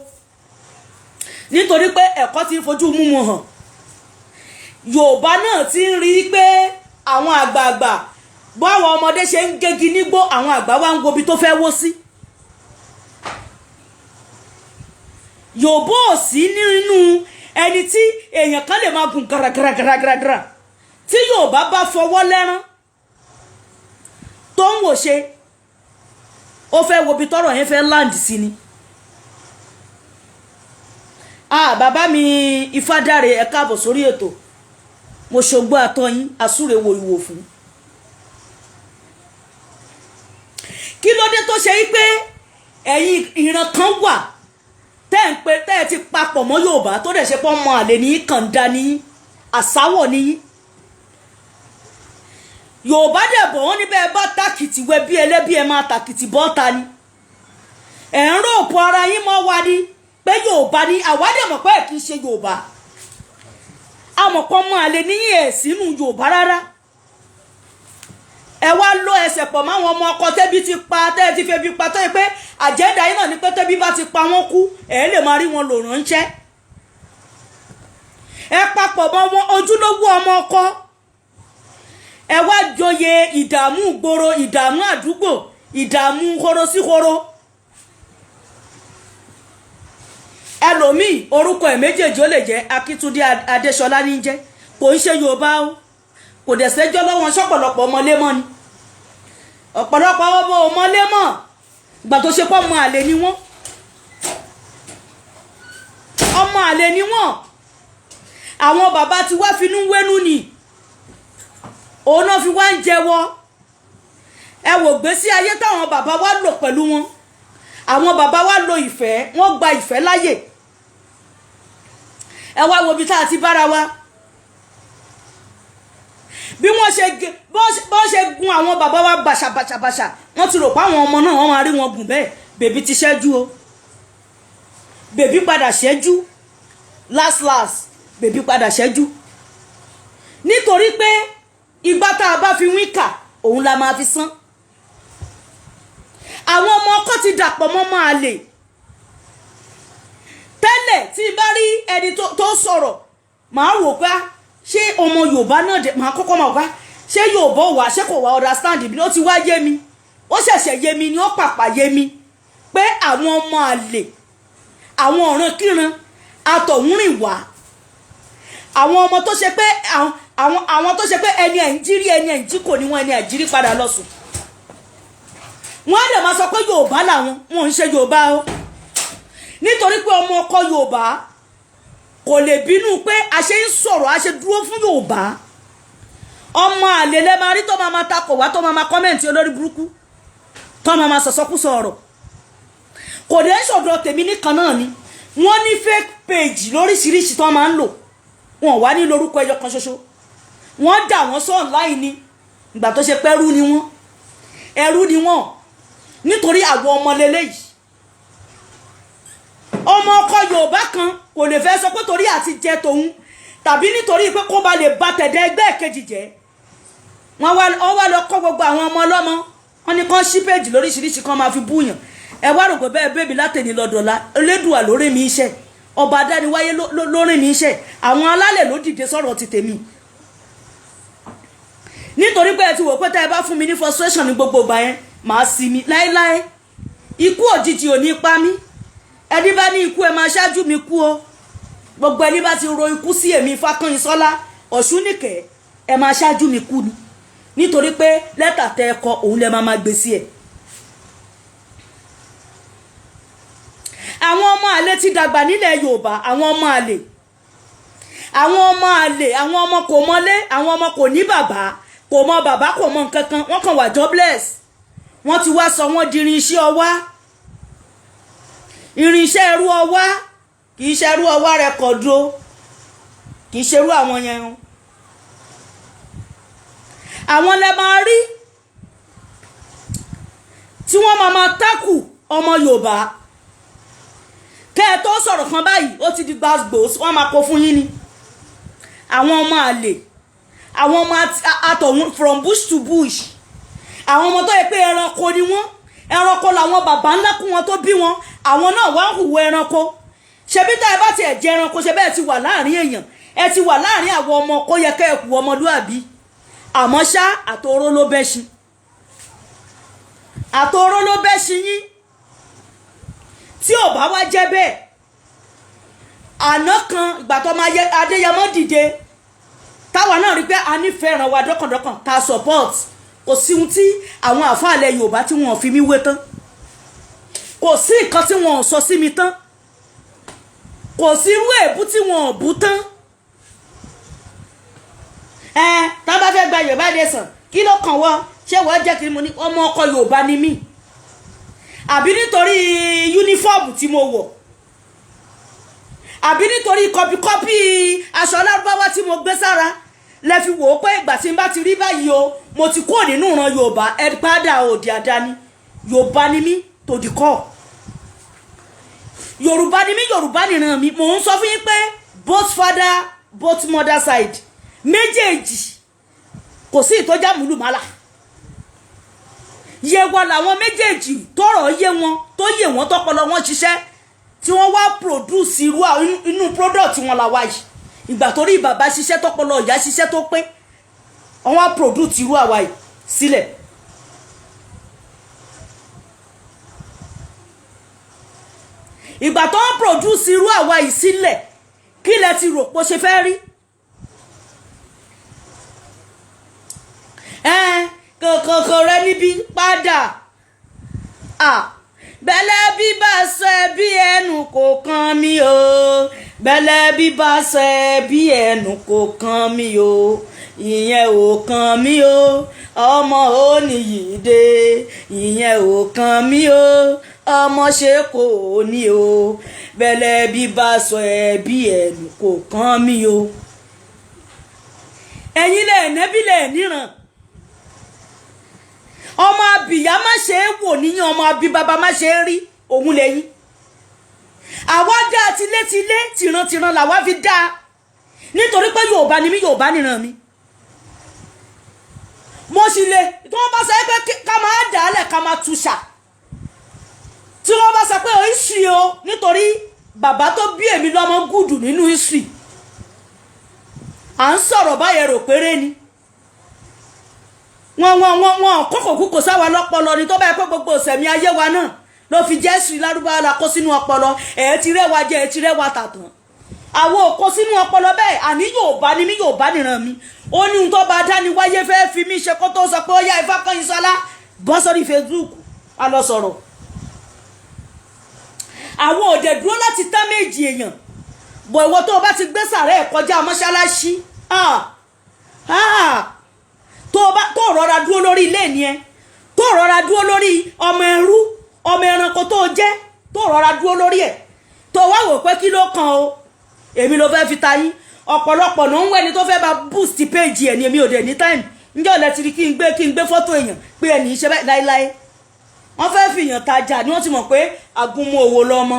nítorí pé ẹ̀kọ́ ti ń fojú múmu hàn. Yorùbá náà ti ń rí i pé àwọn àgbààgbà, báwọn ọmọdé ṣe ń gégi nígbó, àwọn àgbà wa ń wo ibi tó fẹ́ wó sí. Yorùbá ò sí nínú ẹni tí èèyàn kan lè máa gùn gàràgàràgàràgàrà. Tí Yorùbá bá fọwọ́ lẹ́rán tó ń wò ṣe, ó fẹ́ wo ibi tọ́rọ̀ yẹn fẹ́ land sí ni. Ah, bàbá mi Ifádáre, ẹ káàbọ̀ sórí ètò. Mo ṣògbó àtọyín àsúre wo ìwò fún. Kí ló dé tó ṣe wípé ẹ̀yin ìran kan wà tẹ́ ń pe, tẹ́ ẹ ti papọ̀ mọ́ Yorùbá, tó dẹ̀ ṣe pọ́ mọ́ àlè ní kàńdá ní àsáwọ̀ ní Yorùbá dẹ̀ bọ̀? Wọ́n ní bẹ́ẹ̀ bá tàkìtì wẹ bí ẹlẹ́bí, ẹ máa tàkìtì bọ́ta ni. Ẹ̀ ń ròpọ̀ ara yín mọ́ wa ni pé Yorùbá ni àwa dẹ̀ mọ̀ pé ẹ̀ kì í ṣe Yorùbá. Àmọ̀pọ̀ mọ́ àlè níyìn ẹ̀ sínú Yorùbá rárá. Ẹ wá lọ ẹsẹ̀ pọ̀ máwọn ọmọ ọkọ tẹ́bí ti pa, tẹ́ ẹ ti febi pa, tó yẹ pé àjẹ́ndà yìí náà ni pé tẹ́bí bá ti pa wọ́n kú, ẹ̀ lè máa rí wọn lò ránṣẹ́. Ẹ papọ̀ mọ́ wọn, ojúlówó ọmọ ọkọ. Ẹ wá joyè ìdààmú ìgboro, ìdààmú àdúgbò, ìdààmú horo sí horo. Ẹlòmíì, orúkọ ẹ̀ méjèèjì, ó lè jẹ́ Akíntúndé Adéṣọlá ní jẹ́. Kò ń ṣe Yorùbá o, kò dẹ̀ sẹ́jọ́ lọ́wọ́. Ṣọ́pọ̀lọpọ̀ ọmọlé mọ́ ni, ọ̀pọ̀lọpọ̀ ọmọ ọmọlé mọ́. Ìgbà tó ṣe pọ́, ọmọ àlè ni wọ́n, ọmọ àlè ni wọ́n. Àwọn bàbá tí wá finú wénú ni, òun náà fi wá ń jẹ́wọ́. Ẹ wò gbésí ayé táwọn bàbá wa lò pẹ̀lú wọn. Àwọn bàbá wa lo ìfẹ́, wọ́n gba ìfẹ́ láyè. Ẹ wá wo ibi tá a ti bára wa, bí wọ́n ṣe bọ́n ṣe gun àwọn bàbá wa bàṣàbàṣàbàṣà. Wọ́n ti rò pé àwọn ọmọ náà, wọ́n máa rí wọn gùn bẹ́ẹ̀. Bèbí ti ṣẹ́jú o, bèbí padà ṣẹ́jú. Last last, bèbí padà ṣẹ́jú, nítorí pé ìgbà tá a bá fi wíkà, òun la máa fi sán. Àwọn ọmọ ọkọ ti dàpọ̀ mọ́ máa lè tẹ́lẹ̀. Tí bá rí ẹni tó sọ̀rọ̀, màá wò pé ṣé ọmọ Yorùbá náà dẹ̀, màá kọ́kọ́ máa wá ṣé Yorùbá wà, ṣé kò wá understand mi. Ó ti wá yé mi, ó ṣẹ̀ṣẹ̀ yé mi ni, ó pàpà yé mi pé àwọn ọmọ àlè, àwọn ọ̀ràn kíran atọ̀húnrìn wá, àwọn ọmọ tó ṣe pé àwọn tó ṣe pé ẹni ẹ̀ ń jírí, ẹni ẹ̀ ń jí kò ní wọn, ẹni ẹ̀ jírí padà lọ sùn. Wọ́n á dẹ̀ máa sọ pé Yorùbá làwọn, wọn ò ń ṣe Yorùbá o, nítorí pé ọmọ ọkọ Yorùbá kò lè bínú pé a ṣe ń sọ̀rọ̀, a ṣe dúró fún Yorùbá. Ọmọ àlè lẹ máa rí tó máa máa takò wá, tó máa máa comment olórí burúkú, tó máa máa sọ̀sọ́kúsọ ọ̀rọ̀. Kò dé ṣọ̀dọ̀ tèmi nìkan náà ni wọ́n ní fake page lóríṣiríṣi tó máa ń lò. Wọn wá ní lórúkọ ẹyọ kan ṣoṣo, wọ́n dà wọ́n sọ online ni. Ìgbà tó ṣe pé ẹrú ni wọ́n, ẹrú ni wọ́n, nítorí àwọn ọmọ lélẹ́yìí. Ọmọ ọkọ Yorùbá kan kò lè fẹ́ sọ pé torí àti jẹ tòun tàbí nítorí pé kó ba lè ba tẹ̀dẹ̀ ẹgbẹ́ kejì jẹ́. Wọ́n wá lọ kọ́ gbogbo àwọn ọmọ ọlọ́mọ, wọ́n ní kán ṣí page lóríṣiríṣi kan máa fi búyàn. Ẹ wá rò pé bẹ́ẹ̀ bébí látẹ̀ní lọ́dọ̀ọ́lá. Elédùà lórí mi iṣẹ́, ọba adániwáyé lórí mi iṣẹ́, àwọn alálẹ̀ ló dìde sọ̀rọ̀ ti tèmi, nítorí pé ẹ ti wò pé tá ẹ bá fún mi ní frustration ní gbogbo ìgbà yẹn, màá sinmi láéláé. Ikú òjijì ò ní pa mí. Ẹni bá ní ikú, ẹ máa ṣáájú mi kú o. Gbogbo ẹni bá ti ro ikú sí èmi Fákànyìnsọ́lá Ọ̀ṣúnìkẹ́, ẹ máa ṣáájú mi kú ni, nítorí pé lẹ́tà tẹ ẹ kọ, òun lẹ máa máa gbé sí ẹ. Àwọn ọmọ àlè ti dàgbà nílẹ̀ Yorùbá. Àwọn ọmọ àlè, àwọn ọmọ àlè, àwọn ọmọ kò mọlé, àwọn ọmọ kò ní bàbá, kò mọ bàbá, kò mọ nǹkan kan, wọ́n kàn wà jobless. Wọ́n ti wá sọ wọ́n di irinṣẹ́ ọwá, irinṣẹ́ ẹrú ọwá. Kì í ṣe ẹrú ọwá record o, kì í ṣe irú àwọn yẹn o. Àwọn lẹ máa rí tí wọ́n máa máa tákù ọmọ Yorùbá. Kẹ́ ẹ tó sọ̀rọ̀ kan báyìí, ó ti di gbàgbó, wọ́n máa kó fún yín ni. Àwọn ọmọ àlè, àwọn ọmọ àtọ̀hún from bush to bush, àwọn ọmọ tó yẹ pé ẹranko ni wọ́n, ẹranko làwọn bàbá ńlá kún wọn tó bí wọn, àwọn náà wá ń hùwà ẹranko. Ṣebí tá ẹ bá tiẹ̀ jẹ ẹranko, ṣe bẹ́ẹ̀ ti wà láàrin èèyàn, ẹ ti wà láàrin àwọn ọmọ kó yẹ kẹ́ ẹ kú ọmọlúàbí. Àmọ́ ṣá, àtòró ló bẹ́ ṣi, àtòró ló bẹ́ ṣi yín. Tí ò bá wá jẹ́ bẹ́ẹ̀, àná kan ìgbà tó máa yẹ Adéyẹmọ dìde, táwa náà rí pé a nífẹ̀ẹ́ ràn wá dọ́kàndọ́kàn ta support. Kò sí ohun tí àwọn àfáàlẹ̀ Yorùbá tí wọ́n fi mí wé tán, kò sí nǹkan tí wọ́n sọ sí mi tán, kò sí irú èébú tí wọ́n bú tán. Ẹ tá bá fẹ́ gba Yorùbá nation, kí ló kàn wọ́? Ṣé wọ́n jẹ́ kí mo ní ọmọ ọkọ Yorùbá ni mí? Àbí nítorí uniform tí mo wọ̀, àbí nítorí copy aṣọ alárúbáwá tí mo gbé sára, lẹ fi wò ó pé ìgbà tí n bá ti rí báyìí o, mo ti kúrò nínú ìran Yorùbá? Ẹ padà òdì àdáni. Yorùbá ni mí tòdì kọ́, Yorùbá ni mí, Yorùbá nìran mi. Mò ń sọ fún yín pé both father, both mother side, méjèèjì, kò sí ìtọ́jà múlùmálà. Yewa làwọn méjèèjì tọrọ yé wọn, tó yé wọn, tọpọlọ wọn ṣiṣẹ́, tí wọ́n wá produce irú inú product wọn la wá yìí. Ìgbà tó rí bàbá ṣiṣẹ́, tọpọlọ ìyá ṣiṣẹ́ tó pé, wọ́n wá produce irú àwa yìí sílẹ̀. Ìgbà tó ń produce irú àwa yìí sílẹ̀, kí lẹ ti rò pé ó ṣe fẹ́ rí? Kòkòkò rẹ níbí padà. Bẹ́lẹ̀ bí bá sọ ẹbí ẹnu kò kan mi o, bẹ́lẹ̀ bí bá sọ ẹbí ẹnu kò kan mi o, ìyẹn ò kan mi o. Ọmọ ò níyì dé, ìyẹn ò kan mi o. Ọmọ ṣe kò ní o. Bẹ́lẹ̀ bí bá sọ ẹbí ẹnu kò kan mi o. Ẹ̀yin lẹ̀ nẹ́bí lẹ̀ níran. Ọmọ abìyá má ṣe é wò níyàn, ọmọ abíbàbà má ṣe é rí òun lẹ́yìn. Àwa dá tilétilé, tìrantìran làwa fi dá, nítorí pé Yorùbá ni mí, Yorùbá nìran mi. Mo sì lè tí wọ́n bá sọ pé ká máa dà á lẹ̀, ká máa túṣà, tí wọ́n bá sọ pé history o, nítorí bàbá tó bí èmi lọ́mọ gùdù nínú history. À ń sọ̀rọ̀ báyẹn rò péré ni wọ́n kókò kúkò sáwa lọ́pọlọ ni. Tó bá yẹ pé gbogbo ìsẹ̀mí ayé wa náà ló fi jẹ́sì lárúbáwá la kó sínú ọpọlọ, ẹ̀ ti rẹ́wà jẹ́, ẹ̀ ti rẹ́wà tàtàn, àwọn ò kó sínú ọpọlọ bẹ́ẹ̀. Àní Yorùbá ni mí, Yorùbá nìran mi. Ó ní ohun tó bá dání wáyé fẹ́ fi mí ṣe kó tó sọ pé ó yá, Ifákànyìnsọ́lá, bọ́ sórí Facebook, a lọ sọ̀rọ̀. Àwọn òdè dúró láti tán méjì èèyàn bọ̀. Ìwọ tó o bá ti gbé sàrẹ́ ẹ̀ kọjá mọ́ṣáláṣí, tó o bá tó rọra dúró lórí ilé ni ẹ, tó rọra dúró lórí ọmọ ẹrú, ọmọ ẹranko tó jẹ́, tó rọra dúró lórí ẹ̀, tó wá wò pé kí ló kàn o, èmi ló fẹ́ fi ta yín. Ọ̀pọ̀lọpọ̀ ló ń wẹ́ni tó fẹ́ bá boost page ẹ̀ ní. Èmi ò dẹ̀ ní time. Njẹ́ ọ̀lẹ́ ti rí kí n gbé fọ́tò èèyàn pé ẹnì í ṣe báyìí láéláé? Wọ́n fẹ́ fi èèyàn tajà ni. Wọ́n ti mọ̀ pé àgúnmu òwò lọ́mọ.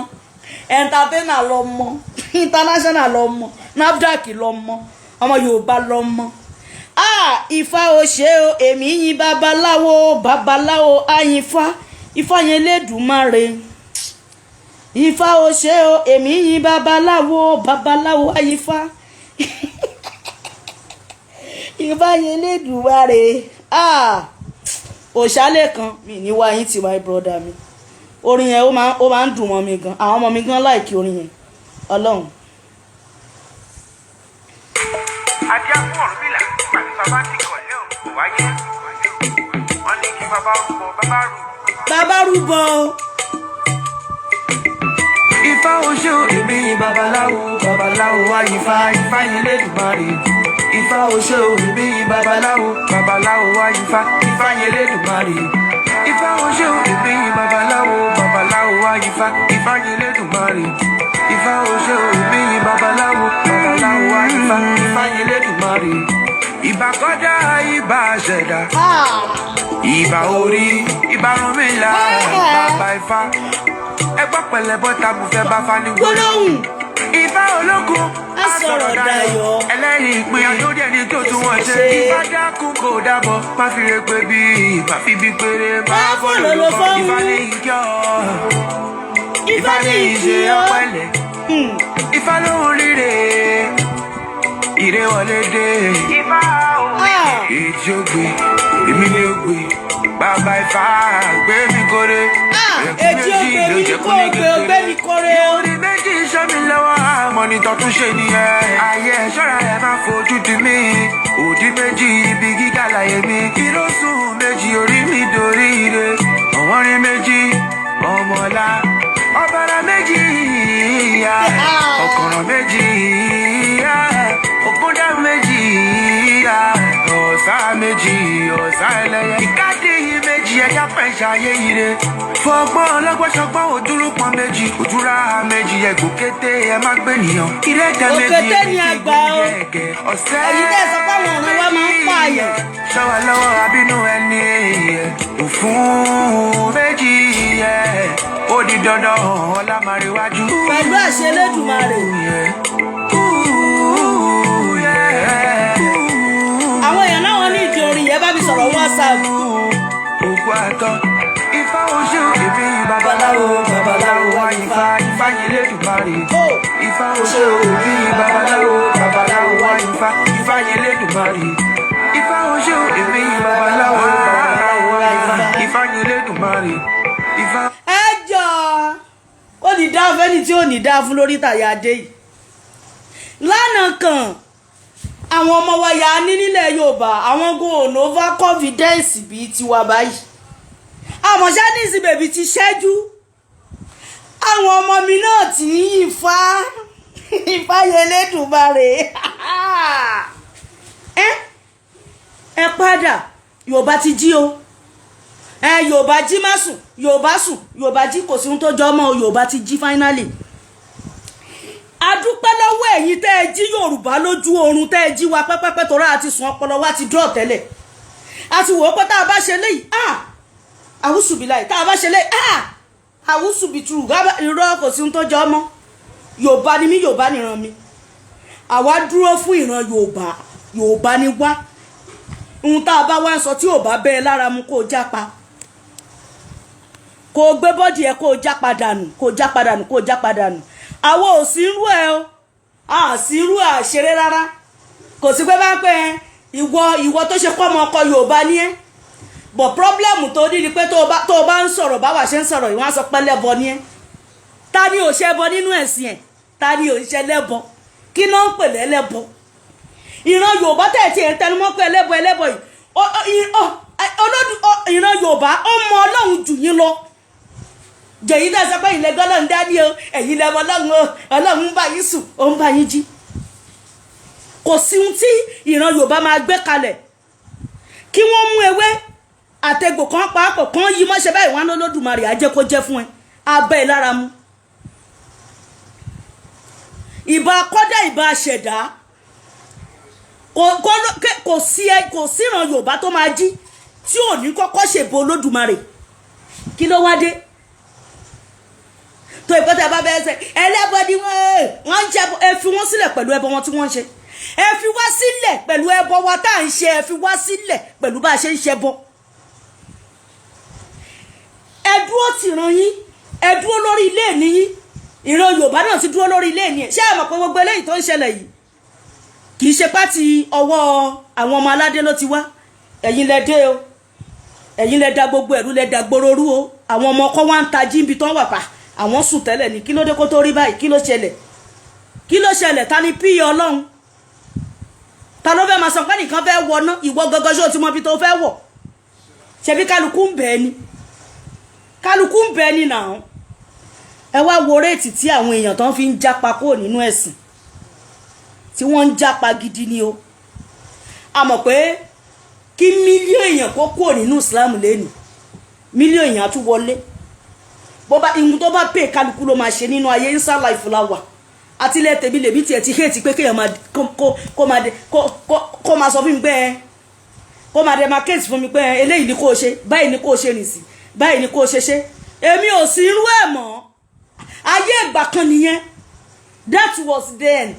Entertainer lọmọ, international lọmọ, NAFDAC lọmọ, ọmọ Yorùbá lọmọ. Ah, Ifá o ṣe o, èmi yìn babaláwo, babaláwo àyìnfá, Ifá yẹn lẹ́dùnmáre. Ifá o ṣe o, èmi yìn babaláwo, babaláwo àyìnfá, Ifá yẹn lẹ́dùnmáre. Ah, òṣàlẹ̀ kan mi ní wá yín ti, my brother mi. Orin yẹn ó máa ń dùn mọ́ mi gan. Àwọn ọmọ mi gan like orin yẹn, Ọlọ́run. Ajá fún Ọ̀rúnmìlà nígbà tí bàbá ti kọ̀lé òun kò wáyé. Wọ́n ní kí bàbá rúbọ, bàbá rú. Bàbá rúbọ o. Ifá oṣó, èmi babaláwo, babaláwo wá ifá, ifá yín lẹ́dùnmarè. Ifá oṣó, èmi babaláwo, babaláwo wá ifá, ifá yín lẹ́dùnmarè. Ifá oṣó, èmi babaláwo, babaláwo wá ifá, ifá yín lẹ́dùnmarè. Ifá oṣó, èmi babaláwo, babaláwo wá ifá, ifá yín lẹ́dùnmarè. Ìbà kọjá, ìbà ṣẹ̀dá, ìbà orí, ìbà Ọ̀rúnmìlà, bàbá ifá. Ẹgbọ́ pẹ̀lẹ́ bọ́ta mo fẹ́ bá fa ní Gbólóhùn. Ifá ológun. Á sọ̀rọ̀ dayọ̀. Ẹlẹ́rìí ìpín lórí ẹni tó tún wọ́n ṣe. Ṣe. Ifá dákun kò dábọ̀, má fi re pé bí, má fi bí péré, má Má fọlọ́ fọlọ́ lọ fọ́hún. Ifá ní ìjọ. Ifá ní ìṣe ìkí ọ́. ọpẹlẹ. Ifá lóhùn ríre, ire wọlé dé. Ifá o. Èjì ògbé, èmi ni ògbé, bàbá Ifá gbé mi kórè. Èjì ògbé mi kò gbé, ògbé mi kórè o. Orí méjì iṣẹ́ mi lọ́wọ́, monitor tún ṣe nìyẹn. Ayé ẹ̀ ṣọ́ra ẹ̀, máa fojú di mí. Òdì méjì ibi gíga láyé mi. Ìrọ́sùn méjì orí mi dorí ire. Ọ̀wọ́n rí méjì ọmọlá. Ọ̀bàrà méjì ìyá. Ọ̀kọ̀rọ̀ méjì ìyá. Ògúndà méjì ìyá. Ọ̀sá méjì, ọ̀sá ẹlẹ́yẹ. Ìkádìí méjì ẹja fẹ́ ṣayé ire. Fọgbọ́n ọlọ́gbọ́n ṣọgbọ́n, òdúró pọn méjì. Òdúrà méjì ẹgbò kété ẹ má gbé nìyàn. Ìrẹ́jẹ méjì. Òkété ni àgbà o. Ọ̀sẹ̀ Ẹ̀yin tẹ́ ẹ sọ pé àwọn ọ̀ràn wa máa ń pààyàn. Ṣọ́wa lọ́wọ́ abínú ẹni òfun méjì ẹ̀. Ó di dandan, ọlá máa rí wájú. Pẹ̀lú àṣẹ Elédùmarè. Ooh, yeah. Àwọn èèyàn náà wọ́n ní ìdí orin yẹn, bá mi sọ̀rọ̀ WhatsApp. Òkú àtọ. Ifá oṣù, èmi babaláwo, babaláwo wá ifá, ifá yín lẹ́dùnmarè. Ó. Ifá oṣù, èmi babaláwo, babaláwo wá ifá, ifá yín lẹ́dùnmarè. Ifá oṣù, èmi babaláwo, babaláwo wá ifá, ifá yín lẹ́dùnmarè. Ifá. Ẹ jọ, ó ní dá fẹ́ni tí ò ní dá fún lórí tàyà adé yìí. Lánàá kan, àwọn ọmọ wa yà á ní nílẹ̀ Yorùbá, àwọn go over confidence bíi tiwa báyìí. Àmọ́ ṣáníìsì bèbí ti ṣẹ́jú, àwọn ọmọ mi náà tí ń yí ifá, ifá yẹlẹ́dùnmarè. Ẹ ẹ padà, Yorùbá ti jí o. Ẹ Yorùbá jí, má sùn, Yorùbá sùn, Yorùbá jí, kò sí ohun tó jọ ọmọ o. Yorùbá ti jí finally. A dúpẹ́ lọ́wọ́ ẹ̀yin tẹ́ ẹ jí Yorùbá lójú oorun, tẹ́ ẹ jí wa pẹ́pẹ́pẹ́, tó rà àti sùn, ọpọlọ wa ti dúró tẹ́lẹ̀. A ti wò ó pé tá a bá ṣe léyìí, ah, àwùsùbí láì, tá a bá ṣe léyìí, ah, àwùsùbí tù, irọ́, kò sí ohun tó jọ ọmọ. Yorùbá ni mí, Yorùbá nìran mi. Àwa dúró fún ìran Yorùbá, Yorùbá ni wá. Ohun tá a bá wá ń sọ tí ò bá bẹ́ẹ̀ lára mu, kó o jápa, kó o gbé body ẹ, kó o jápa dànù, kó o jápa dànù, kó o jápa dànù. Àwọn ò sí irú ẹ o, a sí irú àṣeré rárá. Kò sí pé bá ń pẹ́ ìwọ, ìwọ tó ṣe kọ́ ọmọ ọkọ Yorùbá ní ẹ́, but problem tó ní ni pé tó o bá ń sọ̀rọ̀ báwa ṣe ń sọ̀rọ̀, ìwọ́n á sọ pé lẹ́bọ ní ẹ́. Ta ni ò ṣe ẹbọ nínú ẹ̀sìn ẹ̀? Ta ni ò ṣe lẹ́bọ? Kí náà ń pè lẹ́lẹ́bọ? Ìran Yorùbá tẹ̀ tí ẹ̀ ń tẹnumọ́ pé ẹlẹ́bọ, ẹlẹ́bọ yìí, olódù ìran Yorùbá, ó mọ Ọlọ́run jù yín lọ. Jẹ̀yìn náà sọ pé ilẹ̀ gbọ́dọ̀ ń dání o, ẹ̀yin lẹ́mọ Ọlọ́run o. Ọlọ́run ń bá yín sùn, ó ń bá yín jí. Kò sí ohun tí ìran Yorùbá máa gbé kalẹ̀ kí wọ́n mú ewé àtẹ̀gbò kan pàápọ̀ kan yí mọ́ṣẹ́ báyìí, wọn lọ́lọ́dùmarè á jẹ́ kó jẹ́ fún ẹ, abẹ́ ẹ lára mu. Ìbá kọ́dá, ìbá ṣẹ̀dá, kò sí ẹ, kò sí ìran Yorùbá tó máa jí tí ò ní kọ́kọ́ ṣèbò Olódùmarè. Kí ló wá dé tó Tó ìpẹ́tẹ́ bá bẹ́ẹ̀ sẹ́ ẹlẹ́bọ ni wọ́n ń jẹ́. Ẹ fi wọ́n sílẹ̀ pẹ̀lú ẹbọ wọn tí wọ́n ń ṣe. Ẹ fi wá sílẹ̀ pẹ̀lú ẹbọ wa tá à ń ṣe. Ẹ fi wá sílẹ̀ pẹ̀lú bá a ṣe ń ṣe bọ. Ẹ dúró tìran yín, ẹ dúró lórí ilé ní yín. Ìran Yorùbá náà ti dúró lórí ilé ní ẹ. Ṣé ẹ mọ̀ pé gbogbo eléyìí tó ń ṣẹlẹ̀ yìí, kì í ṣe pátì ọwọ́ àwọn ọmọ aládé ló ti wá? Ẹ̀yin lẹ dé o, ẹ̀yin lẹ da gbogbo ẹ̀rú, lẹ da gbòòrò rú o. Àwọn ọmọ ọkọ wa ń ta jíǹbi tán wà pa. Àwọn sùn tẹ́lẹ̀ ní kí ló dé kó tó rí báyìí? Kí ló ṣẹlẹ̀? Kí ló ṣẹlẹ̀? Ta ni pí Ọlọ́run? Ta ló fẹ́ máa sọ pé nìkan fẹ́ wọná? Ìwọ gangan, ṣó o ti mọ ibi tó fẹ́ wọ̀? Ṣebí kálukú ń bẹ̀ ni, kálukú ń bẹ̀ ni nàá. Ẹ wá wo rate tí àwọn èèyàn tó ń fi ń jápa kúrò nínú ẹ̀sìn, tí wọ́n ń jápa gidi ni o. A mọ̀ pé kí mílíọ̀nù èèyàn kó kúrò nínú Islam lẹ́nu, mílíọ̀nù èèyàn á tún wọlé. Bó bá ihun tó bá pè, kálukú ló máa ṣe nínú ayé. Inside life la wà. Àti ilẹ̀ tèmi lèmi tiẹ̀ ti hate pé kéèyàn máa kó máa kó máa sọ fún mi pé ẹ kó máa demarcate fún mi pé ẹ eléyìí ni kò ṣe báyìí, ni kò ṣe rìn sí báyìí, ni kò ṣe ṣe. Èmi ò sí irú ẹ̀ mọ́. Ayé ìgbà kan nìyẹn, that was then.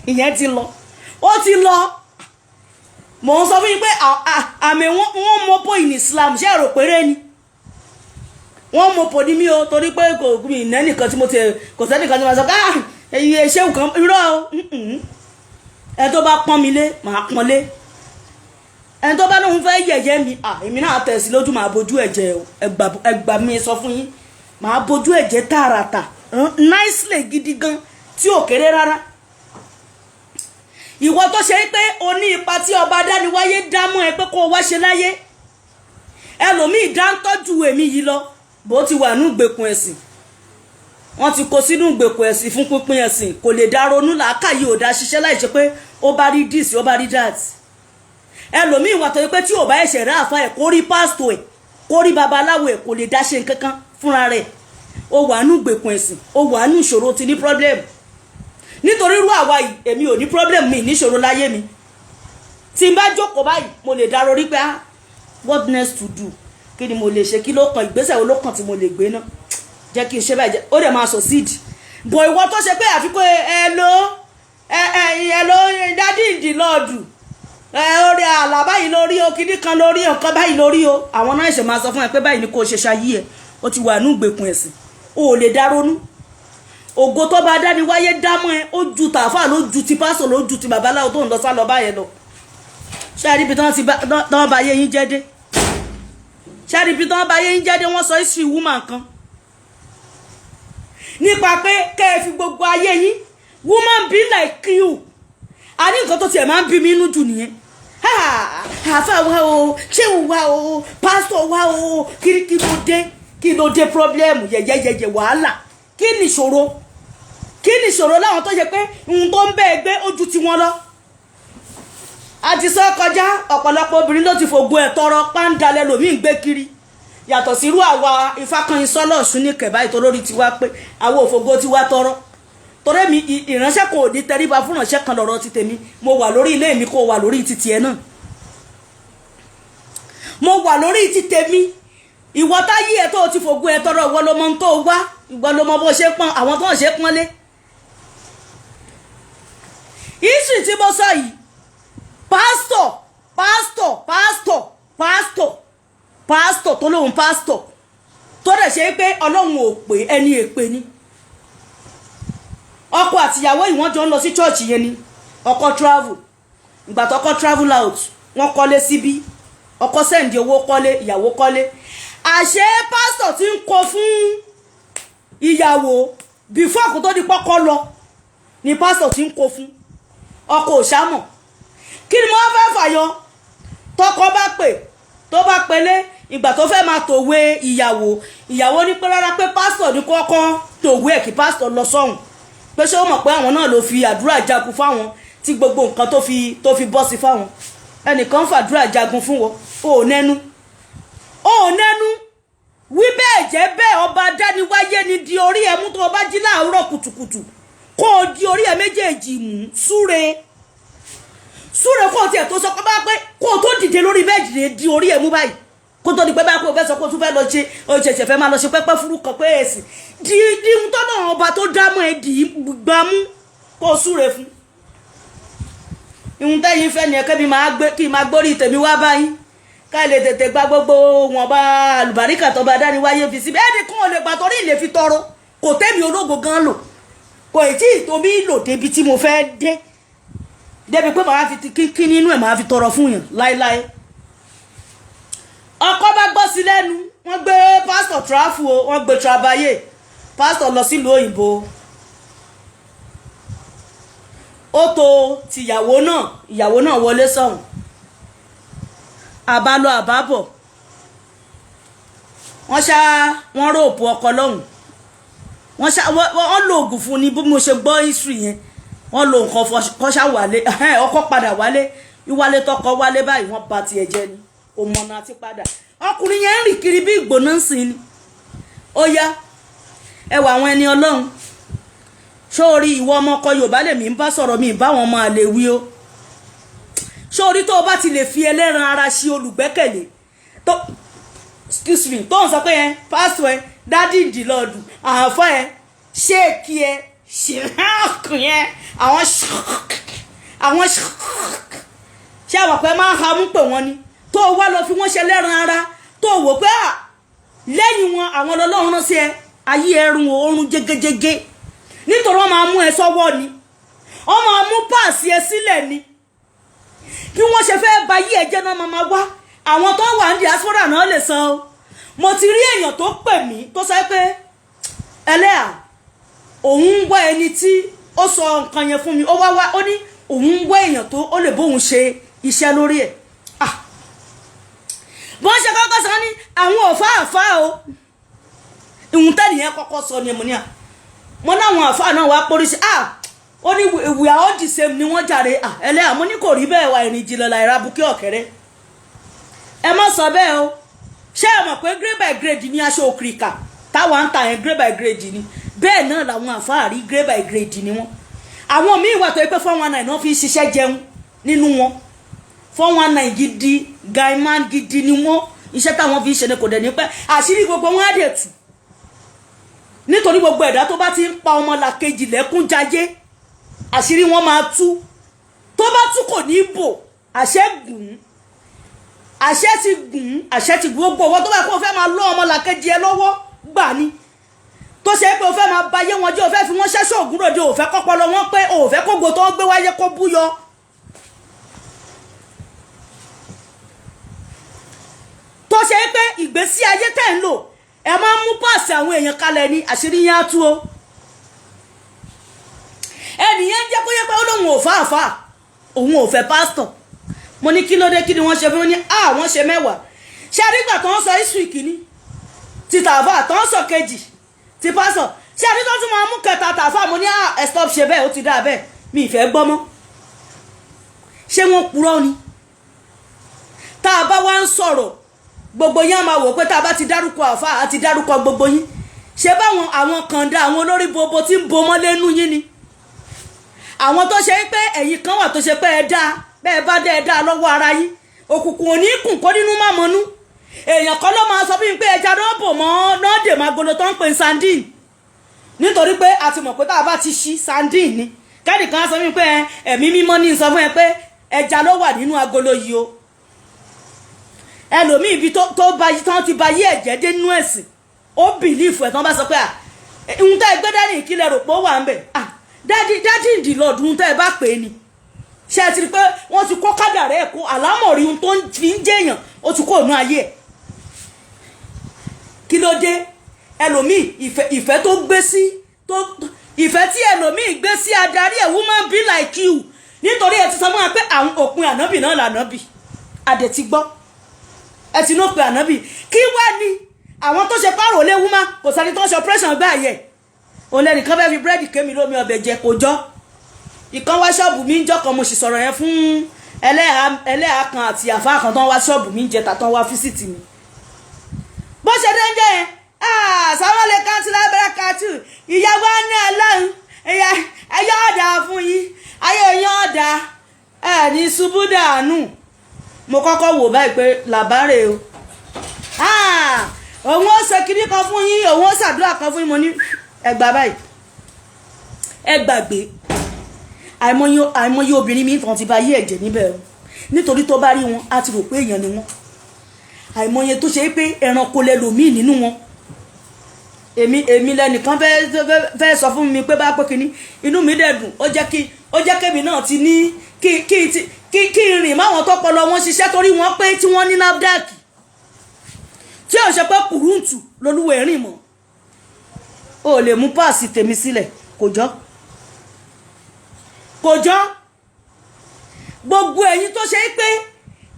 Ìyẹn ti lọ, ó ti lọ. Mò ń sọ fún yín pé àmì wọ́n mọ́pọ̀ in Islam. Ṣé èrò péré ni wọ́n mọ̀pọ̀ ní mí o? Torí pé kò mi nẹ́nìkan tí mo ti kò sẹ́nìkan tí mo sọ ah èyí ṣéwù kan irọ́ o. Ẹ tó bá pọ́n mi lé, màá pọ́n lé. Ẹni tó bá lóun fẹ́ yẹ̀yẹ́ mi, à èmi náà tẹ̀ sí lójú, màá bójú ẹ̀jẹ̀ o. Ẹgbà mi sọ fún yín, màá bójú ẹ̀jẹ̀ tààràtà, nicely, gidi gan, tí ò kéré rárá. Ìwọ tó ṣe pé o ní ipa tí ọba dániwáyé dámú ẹ pé kó o wá ṣe láyé, ẹlòmíì dá ń tọ́jú èmi yìí lọ, bó ti wà ní ìgbèkùn ẹ̀sìn, wọ́n ti kó sínú ìgbèkùn ẹ̀sìn fún pínpín ẹ̀sìn. Kò lè dá ronú, làákàyè ò dá ṣiṣẹ́ láì ṣe pé ó bá rí this, ó bá rí that. Ẹlòmíì wà tó yẹ pé tí ò bá ẹ̀ṣẹ̀ rẹ́ àfa ẹ̀, kó rí pásítọ̀ ẹ̀, kó rí babaláwo ẹ̀, kò lè dá ṣe nǹkan kan fúnra rẹ̀. Ó wà nínú ìgbèkùn ẹ̀sìn, ó wà nínú ìṣòro, ti ní problem. Nítorí irú àwa yìí, èmi ò ní problem, mi níṣòro láyé mi. Tí n bá jókòó báyìí, mo lè dá rorí pé, ah, what next to do? Kí ni mo lè ṣe? Kí ló kàn? Ìgbésẹ̀ wo ló kàn tí mo lè gbé náà? Jẹ́ kí n ṣe báyìí, ó dẹ̀ máa succeed. Bọ̀ ìwọ tó ṣe pé àfikún ẹ ló ẹ ẹ ẹ ló daddy in the Lord, ẹ orí àlà báyìí lórí o, kíní kan lórí, nǹkan báyìí lórí o, àwọn náà ṣe máa sọ fún ẹ pé báyìí ni kò ṣe ṣayí ẹ. Ó ti wà ní ìgbèkùn ẹ̀sìn, o ò lè dá ronú. Ògo tó bá dání wáyé dámọ́ ẹ, ó ju tààfà ló ju ti pásọ̀ ló ju ti babaláwo tó ń lọ sá lọ báyẹn lọ. Ṣé àríbi tí wọ́n bá yé yín jẹ́ dé? Ṣé àríbi tí wọ́n bá yé yín jẹ́ dé? Wọ́n sọ history woman kan nípa pé kẹ́ ẹ fi gbogbo ayé yín. Woman be like you. A ní nǹkan tó tiẹ̀ máa ń bí mi inú jù nìyẹn. Àáfà wa o, ṣéwù wa o, pásítọ̀ wa o, kí kí ló dé? Kí ló dé? Problem yẹ̀yẹ̀yẹ̀yẹ̀, wàhálà. Kí ni ìṣòro? Kí ni ìṣòro láwọn tó ṣe pé ohun tó ń bẹ́ẹ̀ gbé ojú tiwọn lọ? A ti sọ kọjá, ọ̀pọ̀lọpọ̀ obìnrin ló ti fògùn ẹ̀ tọrọ pàǹdalẹ̀ lòmíì ń gbé kiri, yàtọ̀ sí irú àwa Ifákanyin sọ́lọ̀sùn ní kẹ̀bá ìtọ́ lórí tiwa pé àwọn òfògo tiwa tọrọ. Torí mi, ìránṣẹ́ kan ò ní tẹríba fún ìránṣẹ́ kan lọ́rọ̀ ti tèmi. Mo wà lórí ilé mi, kó wà lórí ti tiẹ̀ náà. Mo wà lórí ti tèmi. Ìwọ táyé ẹ tó o ti fògùn ẹ tọrọ, ìwọ ló mọ ohun tó o wá, ìwọ ló mọ bó ṣe pọ́n àwọn tó ń ṣe pọ́n lé. History tí mo sọ yìí, pásítọ̀, pásítọ̀, pásítọ̀, pásítọ̀, pásítọ̀ tó lóun pásítọ̀, tó dẹ̀ ṣe pé Ọlọ́run ò pè ẹni èpè ni. Ọkọ àtìyàwó yìí, wọ́n jọ ń lọ sí church yẹn ni. Ọkọ travel. Ìgbà tọkọ travel out, wọ́n kọ́lé síbí. Ọkọ send owó kọ́lé, ìyàwó kọ́lé. Àṣé pásítọ̀ tí ń kó fún ìyàwó before kó tó di pọ́kọ́ lọ ni pásítọ̀ tí ń kó fún ọkọ òṣàmọ̀. Kí ni mo fẹ́ fàyọ? Tọkọ bá pè, tó bá pélé, ìgbà tó fẹ́ máa tòwe ìyàwó, ìyàwó ní pé rárá, pé pásítọ̀ ní kọ́kọ́ tòwe ẹ̀, kí pásítọ̀ lọ sọ́hùn, pé ṣé ó mọ̀ pé àwọn náà ló fi àdúrà jagun fáwọn tí gbogbo nǹkan tó fi bọ́ sí fáwọn. Ẹnìkan fàdúrà jagun fún wọn, ò nẹ́nu, ò nẹ́nu wí bẹ́ẹ̀ jẹ́ bẹ́ẹ̀. Ọba dániwáyé ni di orí ẹ mú. Tó o bá jí láàárọ̀ kùtùkùtù, kó o di orí ẹ méjèèjì mú, súre, súre, kó o tiẹ̀ tó sọ pé bá pé kó o tó dìde lórí bẹ́ẹ̀dì, di orí ẹ mú báyìí. Kó tó di pé bá kó o fẹ́ sọ pé o tún fẹ́ lọ ṣe, o ṣẹ̀ṣẹ̀ fẹ́ máa lọ ṣe pẹ́pẹ́ fúrú kan pé èsì di di ohun tọ́nà ọba tó dámọ̀ ẹ dì í gbámú, kó o súre fún. Ìhun tẹ́yìn fẹ́ ni ẹ̀kẹ́ mi máa gbé kí n máa gbórí tèmi wá báyìí, ká lè tètè gba gbogbo wọn bá àlùbáríkà tó bá dání wáyé fi síbi. Ẹnì kan ò lè gbà torí ìlè fi tọrọ. Kò tẹ́mi ológo gan lò, kò tí ì tó mi lò débi tí mo fẹ́ dé, débi pé màá fi ti kíkí nínú ẹ̀, màá fi tọrọ fún yàn láéláé. Ọkọ bá gbọ́ sí lẹ́nu, wọ́n gbé pásítọ̀ travel o, wọ́n gbé trabayé, pásítọ̀ lọ sílùú òyìnbó. Ó to tìyàwó náà, ìyàwó náà wọlé sọ̀hún. Àbálọ àbábọ̀, wọ́n ṣá wọ́n rope ọkọ lọ́hùn, wọ́n ṣá wọ́n lo oògùn fún ni. Bí mo ṣe gbọ́ history yẹn, wọ́n lo nǹkan kọ́ ṣá wálé. Ọkọ padà wálé. Wíwálé tọkọ wálé báyìí, wọ́n bà tiẹ̀ jẹ́ ni. Kò mọ̀nà àti padà. Ọkùnrin yẹn ń rìn kiri bí ìgbóná ń sìn ni. Ó yá, ẹ wà àwọn ẹni Ọlọ́run. Sórí ìwọ ọmọ ọkọ Yorùbá lèmi ń bá sọ̀rọ̀, mi bá wọn máa lè wí o. Sórí tó o bá ti lè fi ẹlẹ́ran ara ṣe olùgbẹ́kẹ̀lé tó, excuse me, tó ń sọ pé ẹ pásítọ̀, ẹ daddy in the Lord, àáfà, ẹ ṣéèkì, ẹ ṣèkì yẹn, àwọn ṣé àwọn pẹ́ máa ń hamú pè wọ́n ni, tó o wá lọ fi wọ́n ṣe lẹ́ran ara, tó o wò pé à lẹ́yìn wọn àwọn ọlọ́run rán sí ẹ, ayé ẹrun oorun jégéjégé, nítorí wọ́n máa mú ẹ sọ́wọ́ ni, wọ́n máa mú páàsì ẹ sílẹ̀ ni. Bí wọ́n ṣe fẹ́ ba yí ẹ̀jẹ̀ náà máa wá. Àwọn tó wà ní diaspora náà lè san o. Mo ti rí èèyàn tó pè mí tó sọ pé ẹlẹ́à òun ń wá ẹni tí ó sọ nǹkan yẹn fún mi. Ó wá wá, ó ní òun ń wá èèyàn tó ó lè bóun ṣe iṣẹ́ lórí ẹ̀. Ah, bọ́n ṣe kọ́kọ́ sọ ní àwọn òfá àfá o. Ìhun tẹ́lẹ̀ yẹn kọ́kọ́ sọ ni mo ní à mo láwọn àfá náà wá póríṣi. Ah, ó ní we are all the same ni wọ́n jàre. Ah, ẹlẹ́yà, mo ní kò rí bẹ́ẹ̀. Wà ìrìn jìnnà láìra bukí ọ̀kẹ́rẹ́, ẹ má sọ bẹ́ẹ̀ o. Ṣé ẹ mọ̀ pé grade by grade ni aṣọ òkìrìkà táwa ń ta yẹn? Grade by grade ni. Bẹ́ẹ̀ náà làwọn àfáà rí, grade by grade ni wọ́n. Àwọn míì wà tó yẹ pé 419 náà fi ń ṣiṣẹ́ jẹun nínú wọn. 419 gidi, gaiman gidi ni wọ́n. Iṣẹ́ táwọn fi ń ṣe ni kò dẹ̀ ní pẹ́, àṣírí gbogbo wọn á dẹ̀ tù, nítorí gbogbo ẹ̀dá tó bá ti ń pa ọmọ làkejì lẹ́kún jayé, àṣírí wọn máa tú. Tó bá tú, kò ní bò. Àṣẹ gùn, àṣẹ ti gùn, àṣẹ ti gùn. Gbogbo ọwọ́ tó bá kó o fẹ́ máa lọ́ ọmọ làkejì ẹ lọ́wọ́ gbà ni, tó ṣe é pé o fẹ́ máa bayé wọn jẹ́, o fẹ́ fi wọ́n ṣẹ́ṣọ́ ògúnròde, o fẹ́ kọ́pọlọ wọn pé o fẹ́ kógo tó ń gbé wáyé kó búyọ. Tó ṣe é pé ìgbésí ayé tẹ̀ ń lò, ẹ máa ń mú páàsì àwọn èèyàn kalẹ̀ ní, àṣírí yẹn á tú o. Ẹnìyẹn jẹ́ kó yẹ pé ó lóun ò fáàfáà, òun ò fẹ́ pásítọ̀. Mo ní kí ló dé? Kí ni wọ́n ṣe fún ní? À wọ́n ṣe mẹ́wàá. Ṣé àrígbà tó ń sọ iṣu ìkíní ti tààfà, tó ń sọ kejì ti pásítọ̀, ṣé àrígbà tó máa mú kẹta tààfà? Mo ní à ẹ stop ṣe bẹ́ẹ̀, ó ti dáa bẹ́ẹ̀, mi ì fẹ́ gbọ́ mọ́. Ṣé wọ́n purọ́ ni? Tá a bá wá ń sọ̀rọ̀, gbogbo yín á máa wò pé tá a bá ti dárúkọ àfà àti dárúkọ gbogbo yín. Ṣé báwọn àwọn kànda, àwọn olórí bobo tí ń bomọ́ lẹ́nu yín ni, àwọn tó ṣe pé ẹ̀yin kan wà tó ṣe pé ẹ dáa bẹ́ẹ̀ bá dẹ́, ẹ dáa lọ́wọ́ ara yín, òkùnkùn ò ní kùn kó nínú má mọ́nú. Èèyàn kan ló máa sọ fún mi pé ẹja náà bò mọ́ náà dè máa golo tó ń pè ní sardine, nítorí pé a ti mọ̀ pé tá a bá ti ṣí, sardine ni. Kẹ́nìkan á sọ fún mi pé ẹ̀mí mímọ́ ní sọ fún ẹ pé ẹja ló wà nínú agolo yìí o. Ẹlòmíì, ibi tó ba tán ti ba yí ẹ̀jẹ̀ dé nínú ẹ̀sìn, ó believe ẹ̀. Tán bá sọ pé à ń tẹ́ ẹ gbé dání, ìkílẹ̀ rò pé ó wà ń bẹ̀. À daddy, daddy in the Lord, ń tẹ́ ẹ bá pè é ni. Ṣé ẹ ti rí pé wọ́n ti kó kádàrá ẹ̀, kó àlámọ̀rí ohun tó ń fi ń jẹ́yàn, ó ti kó òun ayé ẹ̀? Kí ló dé? Ẹlòmíì, ìfẹ́ tó gbé sí tó ìfẹ́ tí ẹlòmíì gbé sí adarí ẹ̀, woman be like you, nítorí ẹ ti sọ fún wa pé àwọn òpin ànábì náà lànábì àdè ti gbọ́. Ẹ ti ní òpin ànábì. Kí wá ní àwọn tó ṣe pààrọ̀ lé woman? Kò sẹ́ni tó ń ṣe operation gbá yẹ òun lẹ́nìkan fẹ́ fi búrẹ́dì kémi lómi ọbẹ̀ jẹ, kò jọ́. Ìkan wá ṣọ́ọ̀bù mi ń jọ́ kan, mo sì sọ̀rọ̀ yẹn fún ẹlẹ́hà kan àti àfáà kan tó ń wá ṣọ́ọ̀bù mi ń jẹta, tó ń wá visit mi. Bó ṣe dé ń jẹ́ yẹn, sàmọ́lẹ̀ kántìlá bẹ̀rẹ̀ kàtù ìyàwó ní Ọlọ́run ẹ̀yọ́ ọ̀dà fún yín, ayé yín ọ̀dà, ẹ̀ ní ṣubú dànù. Mo kọ́kọ́ wò báyìí pé làbárè o. Òun ó ṣe kinní kan fún yín, òun ó ṣàdúrà kan fún yín. Mo ní ẹ gbà báyìí, ẹ gbàgbé. Àìmọye àìmọye obìnrin mi kan ti ba yé ẹ̀jẹ̀ níbẹ̀ o, nítorí tó bá rí wọn, á ti rò pé èèyàn ni wọn. Àìmọye tó ṣe é pé ẹranko lẹlòmíì nínú wọn. Èmi lẹnìkan fẹ́ fẹ́ sọ fún mi pé bá pé kínní, inú mi dẹ̀ dùn. Ó jẹ́ kémi náà ti ní kí n rìn máwọn tọpọlọ wọn ṣiṣẹ́, torí wọn pé tí wọ́n ní NAFDAC, tí ò ṣe pé kùrúǹtù lolúwẹ̀ rìn mọ́. O lè mú páàsì tèmi sílẹ̀, kò jọ́, kò jọ́. Gbogbo ẹ̀yin tó ṣe é pé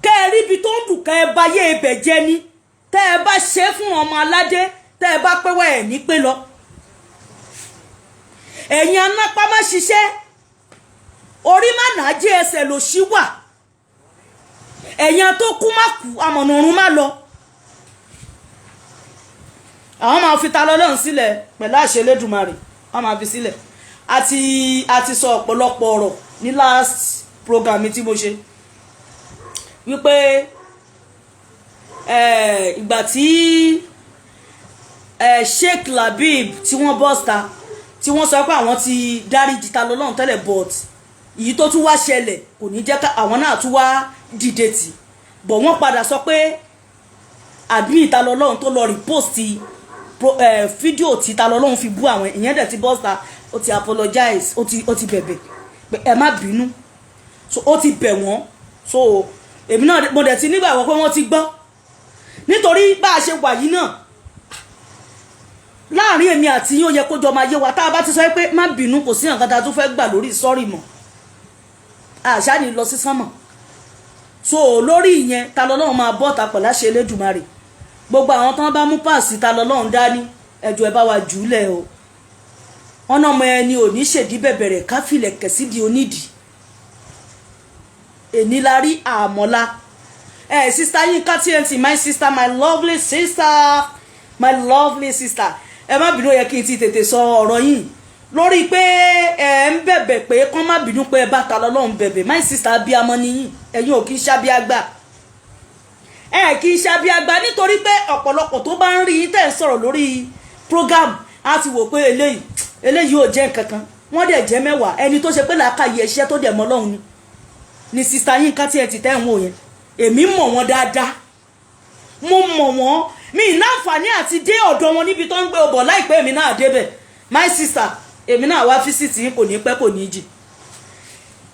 kẹ́ ẹ ríbi tó ń dùn, kẹ́ ẹ bá yé ibẹ̀ jẹ́ ni, tẹ́ ẹ bá ṣe é fún ọmọ aládé, tẹ́ ẹ bá pé wá, ẹ̀ ní pé lọ. Ẹ̀yin anápá má ṣiṣẹ́, orí má nà á jẹ́, ẹsẹ̀ lò sí wà. Ẹ̀yin tó kú má kú, amọ̀nà ọ̀run má lọ. Àwọn máa fi ta lọ́lọ́run sílẹ̀ pẹ̀lú àṣẹ Elédùmarè, wọ́n máa fi sílẹ̀. Àti sọ ọ̀pọ̀lọpọ̀ ọ̀rọ̀ ní last program mi tí mo ṣe, wípé ìgbà tí Sheikh Labib tí wọ́n bọ́sta, tí wọ́n sọ pé àwọn ti dáríjì ta lọ́lọ́run tẹ́lẹ̀, but èyí tó tún wá ṣẹlẹ̀ kò ní jẹ́ ká àwọn náà tún wá dìde tì bọ̀. Wọ́n padà sọ pé admin ta lọ́lọ́run tó lọ repost fídíò tí ta lọ́lọ́run fi bú àwọn, ìyẹn dẹ̀ ti bọ́sta, ó ti apologize, ó ti bẹ̀bẹ̀ pé ẹ má bínú. So ó ti bẹ̀ wọ́n. So èmi náà mo dẹ̀ ti nígbàgbọ́ pé wọ́n ti gbọ́, nítorí bá a ṣe wà yìí náà, láàrin èmi àti yín, ó yẹ kó jọ máa yé wa. Tá a bá ti sọ pé má bínú, kò sí nǹkan tá a tún fẹ́ gbà lórí sọ́ọ̀rì mọ́, àṣà ni lọ sí sánmọ̀. So lórí ìyẹn, ta lọ́lọ́run máa bọ́ ta pẹ̀lú àṣẹ Elédùmarè. Gbogbo àwọn tán bá mú páàsì ta lọ́lọ́run dání, ẹjọ́ ẹ bá wa jù ú lẹ̀ o. Ọ̀nà ọmọ ẹni ò ní ṣèdí bẹ̀bẹ̀rẹ̀ káfílẹ̀ kẹ̀sídìí onídìí. Èní la rí àmọ́lá. Ẹ sister Yinka TNT, my sister, my lovely sister, my lovely sister, ẹ má bínú. Ó yẹ kí n ti tètè sọ ọ̀rọ̀ yìí lórí pé ẹ ń bẹ̀bẹ̀ pé kán má bínú pé ẹ bá ta lọ́lọ́run bẹ̀bẹ̀. My sister, abiyamọ nìyí. Ẹ̀yin ò kí ń ṣàbíàgbà, ẹ kì í ṣàbíàgbà, nítorí pé ọ̀pọ̀lọpọ̀ tó bá ń rí yín tẹ̀ ń sọ̀rọ̀ lórí program, á ti wò pé eléyìí ò jẹ́ nǹkan kan. Wọ́n dẹ̀ jẹ́ mẹ́wàá. Ẹni tó ṣe pé làákàyè ẹ̀ṣẹ́ tó dẹ̀ mọ́ Ọlọ́run ni sister Yinka TNT tẹ́ ń wò yẹn. Èmi mọ̀ wọ́n dáadáa, mo mọ̀ wọ́n. Mi ní àǹfààní àti dé ọ̀dọ̀ wọn níbi tó ń gbé ọbọ̀ láìpẹ́. Èmi náà débẹ̀, my sister. Èmi náà wá visit, kò ní pẹ́, kò ní jì.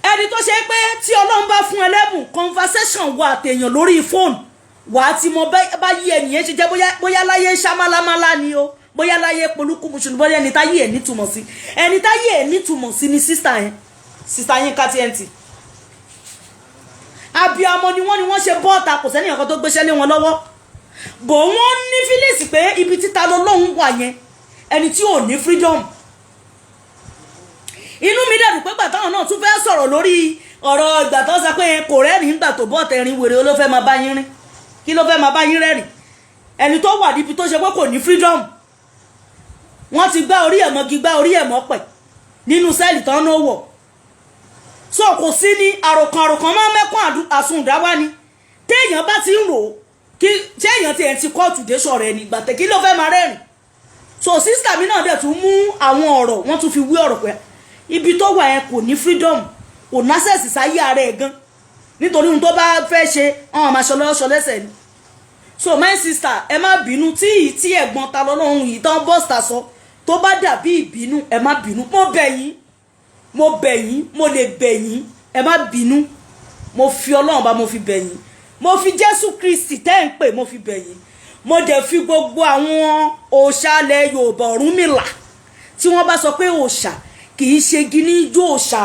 Ẹni tó ṣe pé tí Ọlọ́run bá fún ẹlẹ́bùn conversation wà àtẹ̀yàn lórí fóònù, wà á ti mọ bá yí ẹnìyẹn ṣe jẹ́, bóyá láyé ṣámálámálá ni o, bóyá láyé polúkúmuṣu ni, bóyá ẹni táyé ẹ̀ nítumọ̀ sí, ẹni táyé ẹ̀ nítumọ̀ sí ni sister yẹn, sister Yinka TNT. Abiyamọ ni wọ́n, ni wọ́n ṣe bọ́ọ̀ta. Kò sẹ́ni kankan tó gbéṣẹ́ lé wọn lọ́wọ́ bò. Wọ́n ní feelings pé ibi títa lọ́lọ́hún wà yẹn, ẹni tí ò ní freedom. Inú mi dẹ̀dùn pé gbàtàwọn náà tún fẹ́ sọ̀rọ̀ lórí ọ̀rọ̀ ìgbà tó sọ pé kò rẹ́rìn nígbà tó bọ́ọ̀tẹ̀ rin wèrè ló fẹ́ máa bá yín rìn. Kí ló fẹ́ máa bá yín rẹ́rìn? Ẹni tó wà níbi tó ṣe pé kò ní freedom, wọ́n ti gbá orí ẹ̀ mọ́gi, gbá orí ẹ̀ mọ́pẹ̀ nínú cell tán ló wọ̀. So kò sí ní àròkàn, àròkàn máa ń mẹ́kún àsundà wá ni. Téèyàn bá ti ń rò ó, kí téèyàn ti ẹ̀ ti kóòtù dé sọ̀rọ̀ ẹni gbàtẹ́, kí ló fẹ́ máa rẹ́rìn? So sister mi náà dẹ̀ tún mú àwọn ọ̀rọ̀, wọ́n tún fi wí ọ̀rọ̀ pé ibi tó wà yẹn, kò ní freedom, kò ní access sáyé ara ẹ̀ gan, nítorí ohun tó bá fẹ́ ṣe, ọ̀hún máa ṣọlọ́ ṣọlẹ́sẹ̀ ni. So my sister, ẹ má bínú. Tí ẹ̀gbọ́n ta lọ́lọ́run yìí tán bọ́sítà sọ, tó bá dàbí ìbínú, ẹ má bínú. Mo bẹ̀ yín, mo bẹ̀ yín, mo lè bẹ̀ yín, ẹ má bínú. Mo fi Ọlọ́run bá mo fi bẹ̀ yín, mo fi Jésù Kristi tẹ́ ń pè, mo fi bẹ̀ yín, mo dẹ̀ fi gbogbo àwọn òòṣàlẹ̀ Yorùbá, Ọ̀rúnmìlà, tí wọ́n bá sọ pé òòṣà kì í ṣe gíní ijó òòṣà,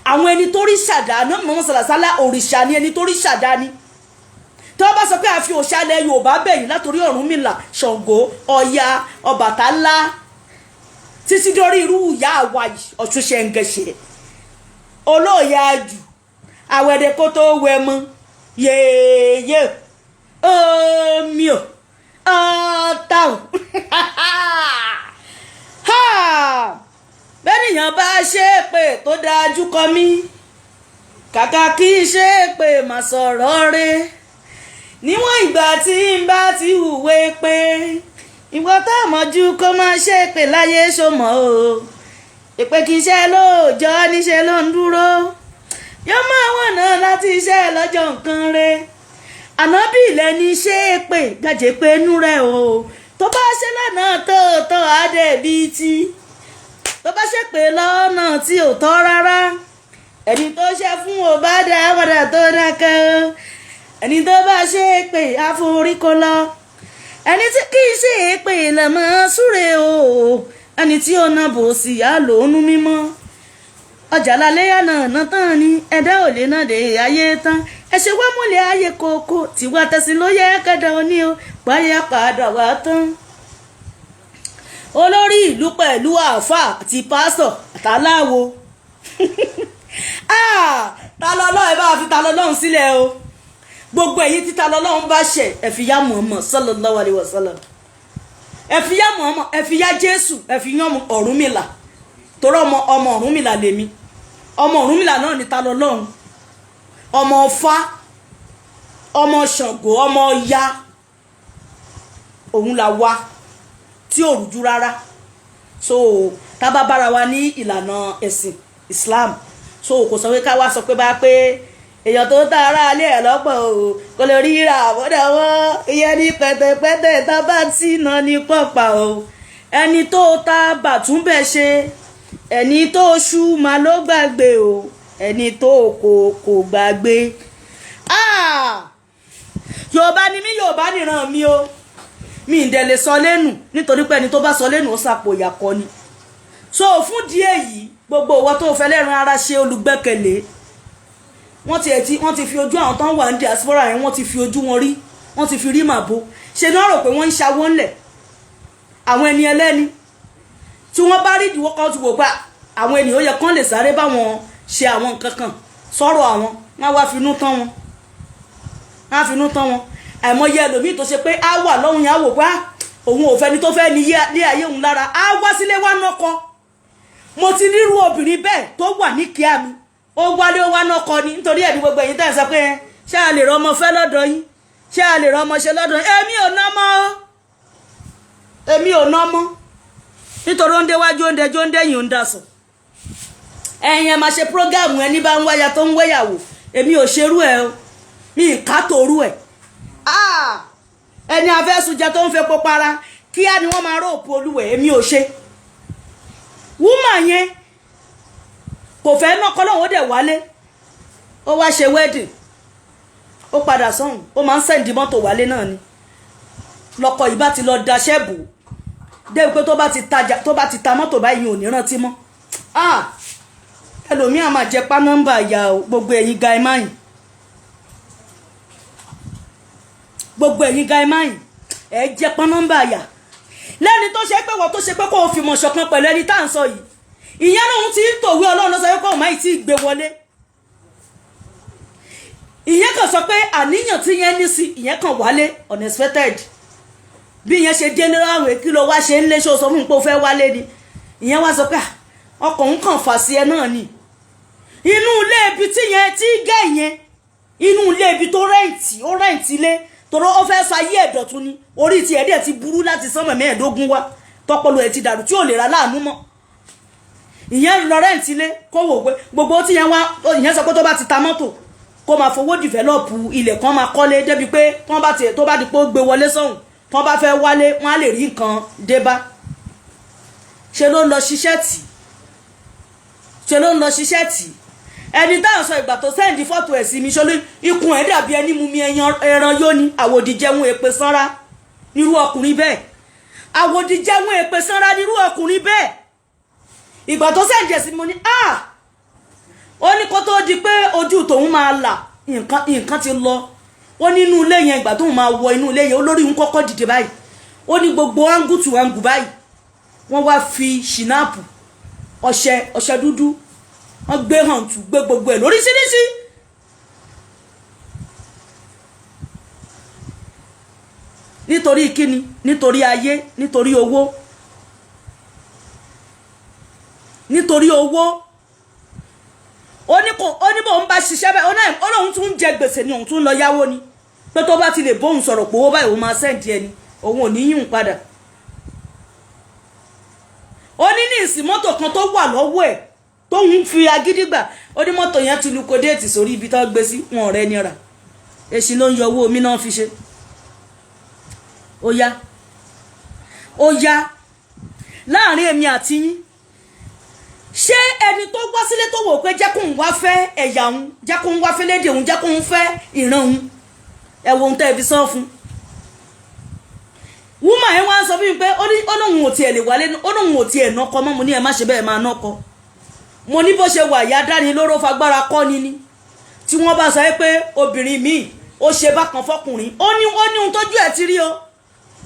àwọn ẹni tó rí ṣàdá náà mọ̀ sàlàsálà, òrìṣà ni ẹni tó rí ṣàdá ni. Tí wọ́n bá sọ pé àfi òòṣàlẹ̀ Yorùbá bẹ̀yìn, látòrí Ọ̀rúnmìlà, Ṣàngó, Ọya, Ọbàtálá, títí dórí irú ìyá àwa yìí, Ọ̀ṣun ṣẹ̀ǹgẹ̀ṣẹ̀, olóòyà jù àwẹ̀dẹ̀ kó tó wẹ mọ́ yéèyé omi ò ọ̀tá ò. Bẹ́nìyàn bá ṣe é pé tó dájú kọ mí, kàkà kí n ṣe é pé mà sọ̀rọ̀ rẹ̀. Níwọ̀n ìgbà tí n bá ti hùwé pé ìwọ tá a mọ̀jú kó máa ṣe pé láyé ṣòmọ́ o, ìpè kì í ṣe lóòjọ́, níṣẹ́ ló ń dúró, yóò máa wọ̀nà láti ṣe lọ́jọ́ nǹkan rẹ̀. Ànábì lẹ́ni ṣe é pé gàjẹ́ pé inú rẹ̀ o, tó bá ṣe lọ́nà tó tọ́ adé bíi ti, tó bá ṣe pé lọ́nà tí ò tọ́ rárá, ẹni tó ṣe fún ò bá dá padà tó dákẹ́, ẹni tó bá ṣe é pé àforíkọ lọ, ẹni tí kì í ṣe é pé lẹ́mọ̀ súre o, ẹni tí ó ná bò sí á lòónú mímọ́. Ọjà lálẹ́yà náà ná tán ni ẹ̀dá ò lè náà dé ayé tán. Ẹ ṣe wá múlẹ̀ ayé kòkó tiwa tẹ̀sí ló yẹ kẹ́dà òní o, báyà padà wá tán. Olórí ìlú pẹ̀lú àáfàá àti pásítọ̀ àtàláwo, ta lọ́lọ́ ẹ bá fi ta lọ́lọ́run sílẹ̀ o. Gbogbo èyí tí ta lọ́lọ́run bá ṣẹ̀, ẹ fi yá Muhammad sallallahu alaihi wasallam, ẹ fi yá Muhammad, ẹ fi yá Jésù, ẹ fi yán Ọ̀rúnmìlà, torí ọmọ Ọ̀rúnmìlà lèmi, ọmọ Ọ̀rúnmìlà náà ni ta lọ́lọ́run, ọmọ Ọ̀fà, ọmọ Ṣàngó, ọmọ Ọya, òun là wá tí ò rújú rárá. So tá bá bára wa ní ìlànà ẹ̀sìn Islam, so kò sọ pé ká wá sọ pé bá pé èèyàn tó tá ara alẹ́ ẹ̀ lọ́pọ̀ o, kò lè ríra àbọ̀dà wọn ìyẹn ní pẹ̀tẹ̀pẹ̀tẹ̀ tá bá tí náà ní pọ̀pà o. Ẹni tó ta bàtúnbẹ̀ ṣe, ẹni tó ṣú máa ló gbàgbé o, ẹni tó kò gbàgbé. Yorùbá ni mí, Yorùbá nìran mi o, mi ì dẹ̀ lè sọ lẹ́nu, nítorí pé ẹni tó bá sọ lẹ́nu ó sàpò ìyàkọ́ ni. So fún díẹ̀ yìí, gbogbo ìwọ tó fẹ́ lẹ́ran ara ṣe olùgbẹ́kẹ̀lé, wọ́n ti fi ojú àwọn tó ń wà ní diaspora yẹn, wọ́n ti fi ojú wọn rí, wọ́n ti fi rí màbo ṣe ní wọ́n rò pé wọ́n ń ṣawó ńlẹ̀. Àwọn ẹni ẹlẹ́ni tí wọ́n bá rí ìdíwọ́ kan ti wò pé àwọn ènìyàn yẹ kán lè sáré báwọn ṣe àwọn nǹkan kan sọ̀rọ̀ àwọn, wọ́n wá finú tán wọn, wọ́n á finú tán wọn. Àìmọye ẹlòmíì tó ṣe pé á wà lọ́hùn yẹn, á wò pé òun ò fẹ́ni tó fẹ́ ní ayé òun lára, á wá sílé wá nọ́kọ. Mo ti rírú obìnrin bẹ́ẹ̀ tó wà ní kíá mi, ó wálé ó wá nọ́kọ ni. Nítorí ẹ̀mí gbogbo ẹ̀yin tẹ́ ẹ̀ sọ pé ṣé a lè rọ ọmọ fẹ́ lọ́dọ̀ yín, ṣé a lè rọ ọmọ ṣe lọ́dọ̀ yín, èmi ò ná mọ́, èmi ò ná mọ́, nítorí ó ń déwájú, ó ń dẹjọ́, ó ń dẹ́yìn, ó ń dasọ̀. Ẹ̀yin ẹ̀ máa ṣe prógáàmù ẹni bá ń wáyà tó ń wẹ́yàwó, èmi ò ṣerú ẹ o, mi ì ká torú ẹ̀. Ẹni afẹ́sùnjẹ tó ń fepo para, kíá ni wọ́n máa róòpù olúwẹ̀, èmi ò ṣe. Wúmà yẹn kò fẹ́ nọ́kọ́ lọ́hùn, ó dẹ̀ wálé, ó wá ṣe wedding, ó padà sọ́hùn, ó máa ń send mọ́tò wálé náà ni. Lọ́kọ yìí bá ti lọ daṣẹ́ bò débi pé tó bá ti tajà, tó bá ti ta mọ́tò báyìí, ò ní rántí mọ́. Ẹlòmíà máa jẹ pa nọ́mbà ìyá o. Gbogbo ẹ̀yin ga ẹ máyìn, gbogbo ẹ̀yin ga ẹ máyìn, ẹ jẹ pa nọ́mbà ìyá lẹ́ni tó ṣe pé wọ́n tó ṣe pé kó o fi mọ̀ ṣọ̀kan pẹ̀lú ẹni tá à ń sọ yìí. Ìyẹn lòun ti ń tòwé Ọlọ́run ló sọ pé kóun máa ti gbé wọlé. Ìyẹn kàn sọ pé àníyàn tí yẹn ní sí ìyẹn kàn wálé unexpected. Bí ìyẹn ṣe délé láwẹ̀, kí ló wá ṣe ń lé, ṣó sọ fún mi pé ó fẹ́ wálé ni? Ìyẹn wá sọ pé ọkọ̀ ń kàn fà sí ẹ náà ni. Inú ilé ibi tí yẹn tí gẹ́ yẹn, inú ilé ibi tó rent, ó rent ilé, tòró ó fẹ́ sọ ayé ẹ̀dọ̀tún ni. Orí ti ẹ̀dẹ̀ ti burú láti sánmọ̀ 25 wá, tọpọlọ ẹ̀ ti dàrú tí ò lè ra láàánú mọ́. Ìyẹn lọ rent ilé, kó wò pé gbogbo tí yẹn wá, ìyẹn sọ pé tó bá ti ta mọ́tò, kó máa fowó develop ilẹ̀ kan, máa kọ́lé débi pé tó bá ti tó bá di pé ó gbé wọlé sọ́hùn, tó bá fẹ́ wálé, wọ́n á lè rí nǹkan dé bá. Ṣe ló ń lọ ṣiṣẹ́ tì, ṣe ló ń lọ ṣiṣẹ́ tì. Ẹni táwọn sọ ìgbà tó send fọ́tò ẹ̀ sí mi, ṣe ló ikùn ẹ̀ dàbí ẹni mú mi ẹran yó ni. Àwòdì jẹun èpè sanra nírú ọkùnrin bẹ́ẹ̀, àwòdì jẹun èpè sanra nírú ọkùnrin bẹ́ẹ̀. Ìgbà tó send ẹ̀ sí mi, mo ní ah, ó ní kó tó di pé ojú tòun máa là, nǹkan ti lọ. Ó ní inú ilé yẹn, ìgbà tóun máa wọ inú ilé yẹn, olórí ń kọ́kọ́ dìde báyìí. Ó ní gbogbo angle to angle báyìí, wọ́n wá fi ṣìnáàpù, ọṣẹ dúdú, wọ́n gbé hàn tù, gbé gbogbo ẹ̀ lóríṣiríṣi. Nítorí kíni? Nítorí ayé, nítorí owó, nítorí owó. Ó ní kò, ó ní bóun bá ṣiṣẹ́ bẹ́ẹ̀, ó lóun tún ń jẹ gbèsè ni, òun tún lọ yáwó ni. Pé tó bá ti lè bóun sọ̀rọ̀ pé owó báyìí òun máa send ẹni, òun ò ní yíùn padà. Ó ní ní ìsìn, mọ́tò kan tó wà lọ́wọ́ ẹ̀ tóun fi agídí gbà, ó ní mọ́tò yẹn ti liquidate sórí ibi tó gbé sí wọn, ọ̀rẹ́ ní rà. Èsì ló ń yọ owó omi náà fi ṣe. Ó yá, ó yá, láàrin èmi àti yín, ṣé ẹni tó wá sílé tó wò pé jẹ́ kóun wá fẹ́ ẹ̀yà òun, jẹ́ kóun wá fẹ́ lédè òun, jẹ́ kóun fẹ́ ìran òun, ẹ wo ohun tẹ́ ẹ fi sọ fún woman yẹn? Wá ń sọ fún mi pé ó ní ó lóun ò tiẹ̀ lè wálé, ó lóun ò tiẹ̀ nọkọ mọ́. Mo ní ẹ má ṣe bẹ́ẹ̀, máa nọkọ. Mo ní bó ṣe wà yá dání lóró fagbára kọ́ ni tí wọ́n bá sọ pé obìnrin míì ó ṣe bákan fọkùnrin, ó ní ohun tójú ẹ̀ ti rí o,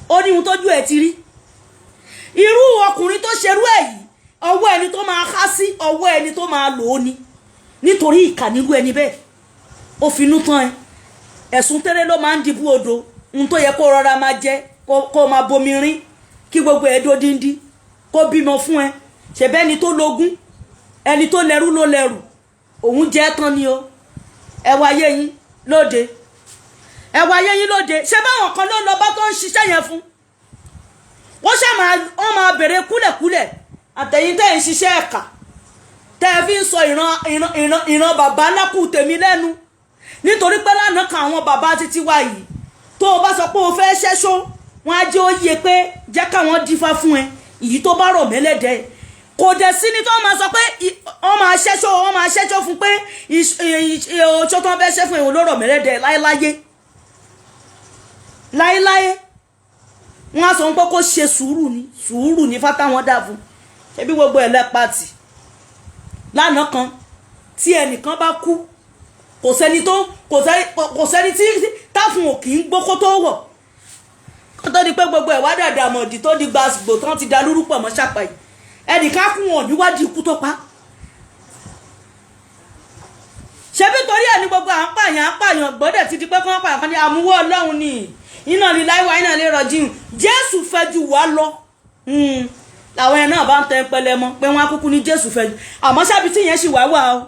ó ní ohun tójú ẹ̀ ti rí. Irú ọkùnrin tó ṣerú ẹ̀ yìí, ọwọ́ ẹni tó máa há sí, ọwọ́ ẹni tó máa lò ó ni, nítorí ìkà nírú ẹni bẹ́ẹ̀. Ó finú tán ẹ, ẹ̀sùn tẹ́lẹ̀ ló máa ń dìbò odò. Ohun tó yẹ kó rọra máa jẹ, kó máa bomi rín, kí gbogbo ẹ̀ dó díndín, kó bímọ fún ẹ. Ṣèbẹ́ ẹni tó lógún, ẹni tó lẹ́rú ló lẹ́rù, òun jẹ́ tán ni o. Ẹ wá ayé yín lóde, ẹ wá ayé yín lóde. Ṣé báwọn kan ló ń lọ bá tó ń ṣiṣẹ́ yẹn fún wọ́n? Ṣe máa wọ́n máa bèrè kúlẹ̀kúlẹ̀. Àtẹ̀yìn tẹ́ ń ṣiṣẹ́ ẹ̀ka tẹ́ ẹ fi ń sọ ìran ìran ìran ìran bàbá ńlákù tèmi lẹ́nu, nítorí pé lánàá kan àwọn bàbá títí wá yìí, tó o bá sọ pé o fẹ́ ṣẹ́ṣó, wọn á jẹ́ ó yẹ pé jẹ́ káwọn dífá fún ẹ, èyí tó bá rọ̀ mẹ́lẹ́dẹ́. Kò dẹ̀ sí ní tó máa sọ pé wọ́n máa ṣẹ́ṣó, wọ́n máa ṣẹ́ṣó fún pé oṣó tó ń fẹ́ ṣẹ́ fún ìwọ̀n ló rọ̀ mẹ́lẹ́dẹ́. Láéláyé, láéláyé, wọ́n á sọ pé kó ṣe sùúrù ni, sùúrù ní fátáwọn dà fún. Ṣebí gbogbo ẹ̀ lẹ́pàtì lánàá kan, tí ẹnìkan bá kú, kò sẹ́ni tó kò sẹ́ni tí táfún ò kì í gbó kó tó wọ̀, kó tó di pé gbogbo ẹ̀ wá dàda mọ̀dì tó di gbàgbó tán ti da lúrú pọ̀ mọ́ ṣàpà yìí. Ẹnìkan kú, wọn níwádìí ikú tó pa. Ṣebí torí ẹ̀ ní gbogbo à ń pààyàn, à ń pààyàn gbọ́dẹ̀ ti di pé kí wọ́n pààyàn kan ní àmúwọ́ Ọlọ́run ni, iná ní láìwá, iná lè rọ̀jìn. Jésù fẹ́ ju wá lọ làwọn ẹ̀ náà bá ń tẹ pẹlẹ mọ́ pé wọ́n á kúkú ní Jésù fẹ́ ju. Àmọ́ sábì tí yẹn sì wá wà o,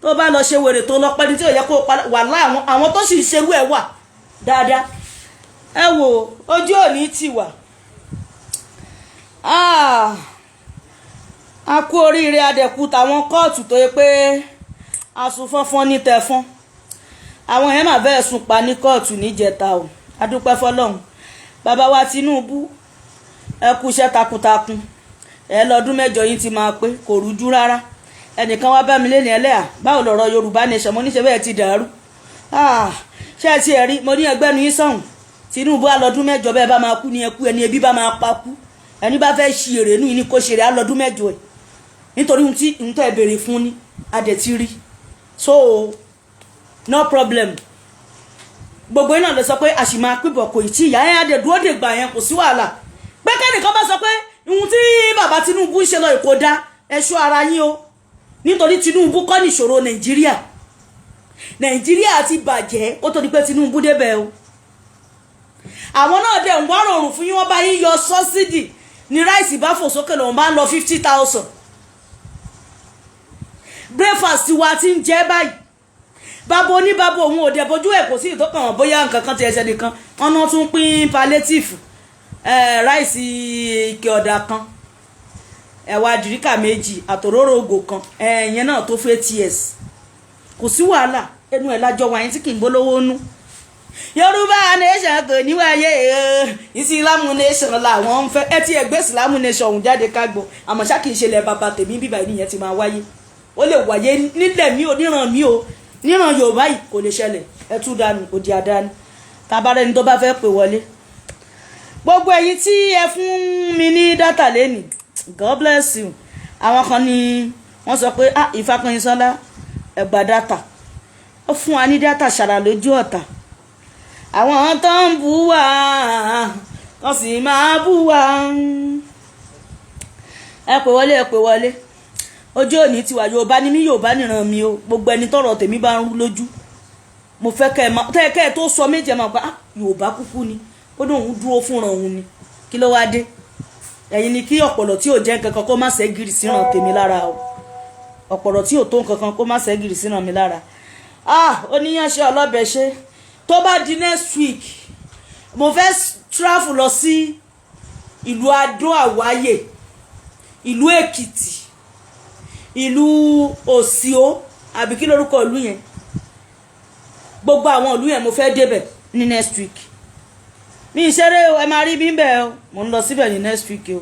tó bá lọ ṣe wèrè tó lọ pẹ́ni tí ò yẹ kó wà láì, àwọn tó sì ń ṣerú ẹ̀ wà dáadáa. Ẹ wò, ojú òní ti wà. A kú oríire, adẹ̀kú tàwọn kóòtù tó yẹ pé asùnfọ́nfọ́n ní tẹ̀fọ́n. Àwọn yẹn mà bẹ́ẹ̀ sùn pa ní kóòtù níjẹta o. Adúpẹ́ fọlọ́run. Bàbá wa Tinubu, ẹ kú iṣẹ́ takuntakun. Ẹ lọ́dún 8 yín ti máa pé, kò rújú rárá. Ẹnìkan wá bá mi lé ní ẹlẹ́yà, báwo lọ̀rọ̀ Yorùbá Nation? Mo ní ṣe bẹ́ẹ̀ ti dàrú, ṣé ẹ ti ẹ̀ rí? Mo ní ẹgbẹ́ nu yín sọ̀hún. Tinubu á lọ́dún 8. Bẹ́ẹ̀ bá máa kú ní ẹkú, ẹni ebi bá máa pa kú, ẹni bá fẹ́ ṣi èrè nù yín ní kó ṣeré, á lọ́dún 8 ẹ̀, nítorí ohun tí ohun tó ẹ béèrè fún ni a dẹ̀ ti rí. So no problem. Gbogbo iná lè sọ pé a sì máa pípọ̀, kò tí ìyá ẹ̀ adẹ̀ dúró dè gbà yẹn, kò sí wàhálà. Pé kẹ́nìkan bá sọ pé ohun tí bàbá Tinubu ń ṣe lọ èkó dá, ẹ ṣọ́ ara yín o, nítorí Tinubu kọ́ ní ìṣòro Nàìjíríà. Nàìjíríà ti bàjẹ́ kó tó di pé Tinubu débẹ̀ o. Àwọn náà dẹ̀ ń wá rọrùn fún yín, wọ́n bá yín yọ subsidy ní rice bá fò sókè, lòun bá ń lọ 50,000. Breakfast wa ti ń jẹ́ báyìí. Bàbá oníbàbá òun ò dẹ̀ bójú ẹ̀, kò sí ìtọ́kàn wọn bóyá nǹkan kan ti ẹsẹ̀ nìkan. Wọn náà tún pín palliative rice, ike ọ̀dà kan, ẹ̀wà dìríkà 2 àtòróró ògò kan, ẹ̀yẹn náà tó fẹ́ ts. Kò sí wàhálà, ẹnu ẹ̀ lájọ wáyé tí kì í bólówó nú. Yorùbá Nation kò ní wáyé, Ìsìlámù Nation làwọn ń fẹ́. Ẹ ti ẹgbẹ́ Ìsìlámù Nation ọ̀hún jáde ká gbọ́. Àmọ́ ṣá, kì í ṣe ilẹ̀ bàbá tèmi bíbá ìníyẹn ti máa wáyé. Ó lè wáyé nílẹ̀ mi ò níran mi ò níran Yorùbá yìí, kò lè ṣẹlẹ̀. Ẹ tú dànù òdì àdánù. Tabarẹni tó bá fẹ́ pè wọlé. Gbogbo ẹ̀yin tí ẹ fún mi ní data lẹ́nìí, God bless you. Àwọn kan ní wọ́n sọ pé, ah, Ìfàkànyìnsọ́lá, ẹ gba data. Ó fún wa ní data ṣàrà lójú ọ̀tá. Àwọn tó ń bú wa kàn sì máa bú wa. Ẹ pè wọlé, ẹ pè wọlé. Ojú òní tiwa. Yorùbá ni mí, Yorùbá nìran mi o. Gbogbo ẹni tọrọ tèmi bá ń rú lójú, mo fẹ́ kẹ́ ẹ máa tẹ́ kẹ́ ẹ tó sọ méjì, ẹ máa pa, ah, Yorùbá kúkú ni, ó ní òun dúró fúnra òun ni. Kí ló wá dé? Ẹ̀yin ni kí ọ̀pọ̀lọ̀ tí ò jẹ́ nǹkan kan kó má ṣẹ́gìrì síran tèmi lára o. Ọ̀pọ̀lọ̀ tí ò tó nǹkan kan kó má ṣẹ́gìrì síran mi lára. Ah, oníyànṣẹ́ ọlọ́bẹ̀ ṣe. Tó bá di next week, mo fẹ́ travel lọ sí ìlú Adó Àwáyè, ìlú Èkìtì, ìlú Òsíó, àbí kí lórúkọ ìlú yẹn? Gbogbo àwọn ìlú yẹn, mo fẹ́ débẹ̀ ní next week. Mi ì ṣeré o. Ẹ máa rí mi bẹ́ẹ̀ o. Mo ń lọ síbẹ̀ ní next week o.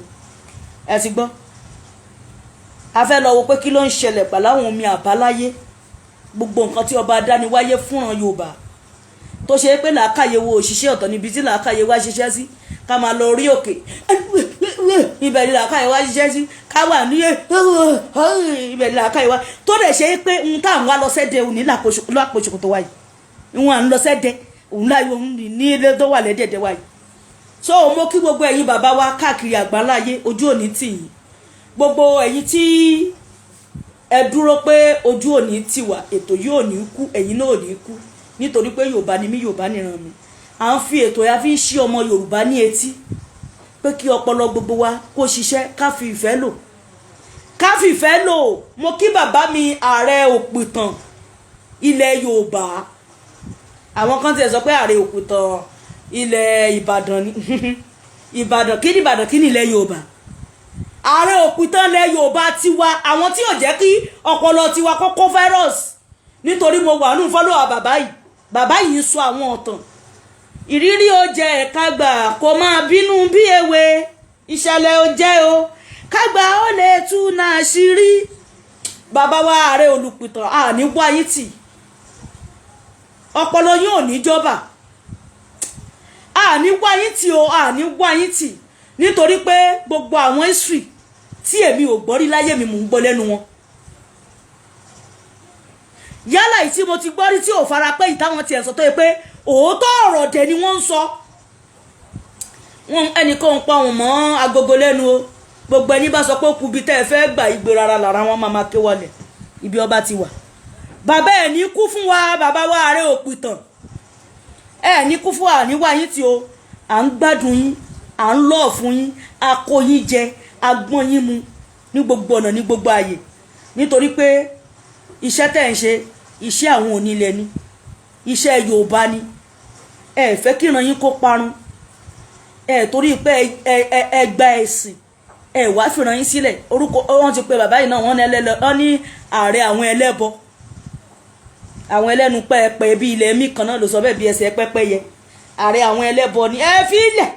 Ẹ ti gbọ́, a fẹ́ lọ wo pé kí ló ń ṣẹlẹ̀ pẹ̀lú àwọn omi àbáláyé, gbogbo nǹkan tí ọba adániwáyé fúnran Yorùbá, tó ṣe é pé làákàyè wo òṣìṣẹ́ ọ̀tọ̀ níbi tí làákàyè wá ṣiṣẹ́ sí. Ká máa lọ orí òkè, ibẹ̀ ni làákàyè wá ṣiṣẹ́ sí. Ká wà ní ibẹ̀ ni làákàyè wá tó dẹ̀ ṣe é pé ohun tá à ń wá lọ sẹ́dẹ̀ òní lápò ṣòkòtò wáyé, ìwọ̀n à ń lọ sẹ́dẹ̀ òun láyé, òun ní ilé tó wà lẹ́dẹ̀ẹ̀dẹ̀ wáyé. So mo kí gbogbo ẹ̀yin bàbá wa káàkiri àgbáláyé, ojú òní tì yín. Gbogbo ẹ̀yin tí ẹ dúró pé ojú òní tì wá, ètò yìí ò ní kú, ẹ̀yin náà ò ní kú, nítorí pé Yorùbá ni mí, Yorùbá nìran mi. À ń fi ètò ya fi ń ṣí ọmọ Yorùbá ní etí pé kí ọpọlọ gbogbo wa kó ṣiṣẹ́, ká fi ìfẹ́ lò, ká fi ìfẹ́ lò. Mo kí bàbá mi, ààrẹ òpìtàn ilẹ̀ Yorùbá. Àwọn kan tiẹ̀ sọ pé ààrẹ òpìtàn ilẹ̀ Ìbàdàn ni. Ìbàdàn kí ni? Ìbàdàn kí ni ilẹ̀ Yorùbá? Ààrẹ òpìtàn ilẹ̀ Yorùbá tiwa, àwọn tí ò jẹ́ kí ọpọlọ tiwa kó kó virus, nítorí mo wà nù fọ́lọ́wà bàbá yìí. Bàbá yìí ń sọ àwọn ọ̀tàn ìrírí. Ó jẹ́ ẹ̀ka gbà kó máa bínú bí ewé ìṣẹ̀lẹ̀ ó jẹ́ o, kágbà ó lè tú náà ṣírí. Bàbá wa ààrẹ olùpìtàn, àní wáyé tì, ọpọlọ yín ò ní jọba. Àní wáyé tì o, àní wáyé tì, nítorí pé gbogbo àwọn history tí èmi ò gbọ́ rí láyé mi, mò ń gbọ́ lẹ́nu wọn. Yálà yìí tí mo ti gbọ́ rí tí ò fara pẹ́ ìtàwọn tiẹ̀ sọ, tó yẹ pé òótọ́ ọ̀rọ̀ dẹ̀ ni wọ́n ń sọ. Wọn ẹnìkan ń pa wọn mọ́ agogo lẹ́nu o. Gbogbo ẹni bá sọ pé ó kú ibi tẹ́ ẹ fẹ́ gbà igbe rárá lára wọn máa máa ké wọlé ibi ọba ti wà. Bàbá ẹ̀ ní kú fún wa, bàbá wa ààrẹ òpìtàn, ẹ̀ ní kú fún wa, ní wá yín tí o. À ń gbádùn yín, à ń lọ́ọ̀ fún yín, a kó yín jẹ, a gbọ́n yín mu ní gbogbo ọ̀nà, ní gbogbo ààyè, nítorí pé iṣẹ́ tẹ̀ ń ṣe, iṣẹ́ àwọn onílẹ̀ ni, iṣẹ́ Yorùbá ni. Ẹ fẹ́ kíran yín kó parun, ẹ torí pé ẹ ẹ gba ẹ̀sìn, ẹ wá fìràn yín sílẹ̀. Orúkọ wọn ti pe bàbá yìí náà, wọ́n ní ẹlẹ́lẹ́, wọ́n ní ààrẹ àwọn ẹlẹ́bọ, àwọn ẹlẹ́nu pẹ́ẹ́pẹ́ bí ilẹ̀ mí kan náà ló sọ bẹ́ẹ̀, bí ẹsẹ̀ pẹ́pẹ́yẹ. Ààrẹ àwọn ẹlẹ́bọ ni ẹ fi ilẹ̀.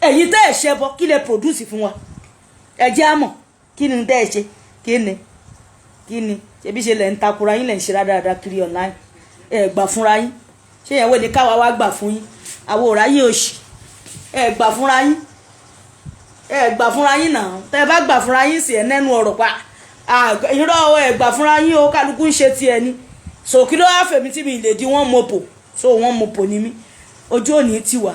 Ẹ̀yin tẹ́ ẹ̀ ṣẹbọ, kí lẹ produce fún wa? Ẹ jẹ́ àmọ̀ kí ni tẹ́ ẹ ṣe, kí ni, kí ni ṣebí ṣe lẹ̀ ń takura yín, lẹ̀ ń ṣe rádaràda kiri online. Ẹ gbà fúnra yín. Ṣé yẹn wọ́n ní káwa wá gbà fún yín? Àwọn ò ráyè òṣì. Ẹ gbà fúnra yín, ẹ gbà fúnra yín náà. Tẹ́ ẹ bá gbà fúnra yín sí, ẹ nẹ́nu ọ̀rọ̀ pa irọ́. Ẹ gbà fúnra yín o. Kálukú ń ṣe tiẹ̀ ni. So kí ló wá fèmí tí mi lè di wọ́n mọ̀pò? So wọ́n mọ̀pò ni mí. Ojú òní ti wà.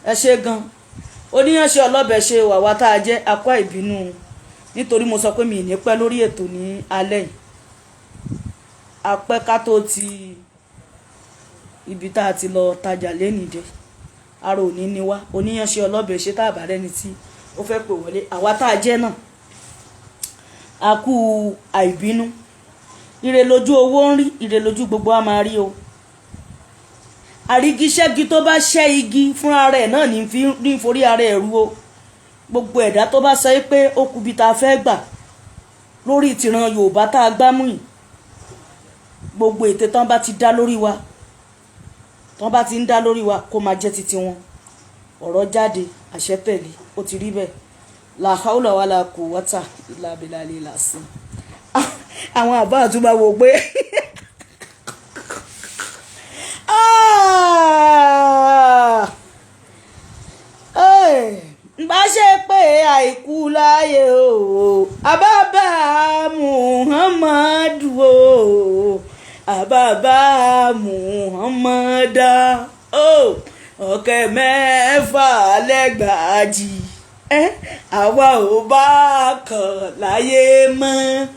Ẹ ṣe gan, oníyanṣẹ́ ọlọ́bẹ̀ ṣe wà wá tá a jẹ́ akọ́ ìbínú, nítorí mo sọ pé mi ì ní pẹ́ lórí ètò ní alẹ́ yìí. Apẹ́ ká tó ti ibi tá a ti lọ tajà lénìí ara òní ni wá. Oníyanṣẹ́ ọlọ́bẹ̀ ṣe, tá a bá rẹ́ni tí ó fẹ́ pè wọlé, àwa tá a jẹ́ náà, a kú àìbínú. Ire lójú owó ń rí, ire lójú gbogbo a máa rí o. Àrígiṣẹ́gi tó bá ṣẹ́ igi fúnra rẹ̀ náà ní forí ara ẹ̀ rú o. Gbogbo ẹ̀dá tó bá sọ pé ó kú bí ta fẹ́ gbà lórí ìtìran Yorùbá tá a gbámú yìí, gbogbo ète tán bá ti dá lórí wa, tán bá ti ń dá lórí wa, kó máa jẹ́ titi wọn. Ọ̀rọ̀ jáde, àṣẹ tẹ̀lé, ó ti rí bẹ́ẹ̀. La haula wala quwwata illa billahi lásán. Àwọn àbá àtúbà wò pé ah! Bá ṣe pé àìkú láyé o, àbábà Muhammadu o, àbábà Muhammadu o, 64000, àwa ò bá kàn láyé mọ́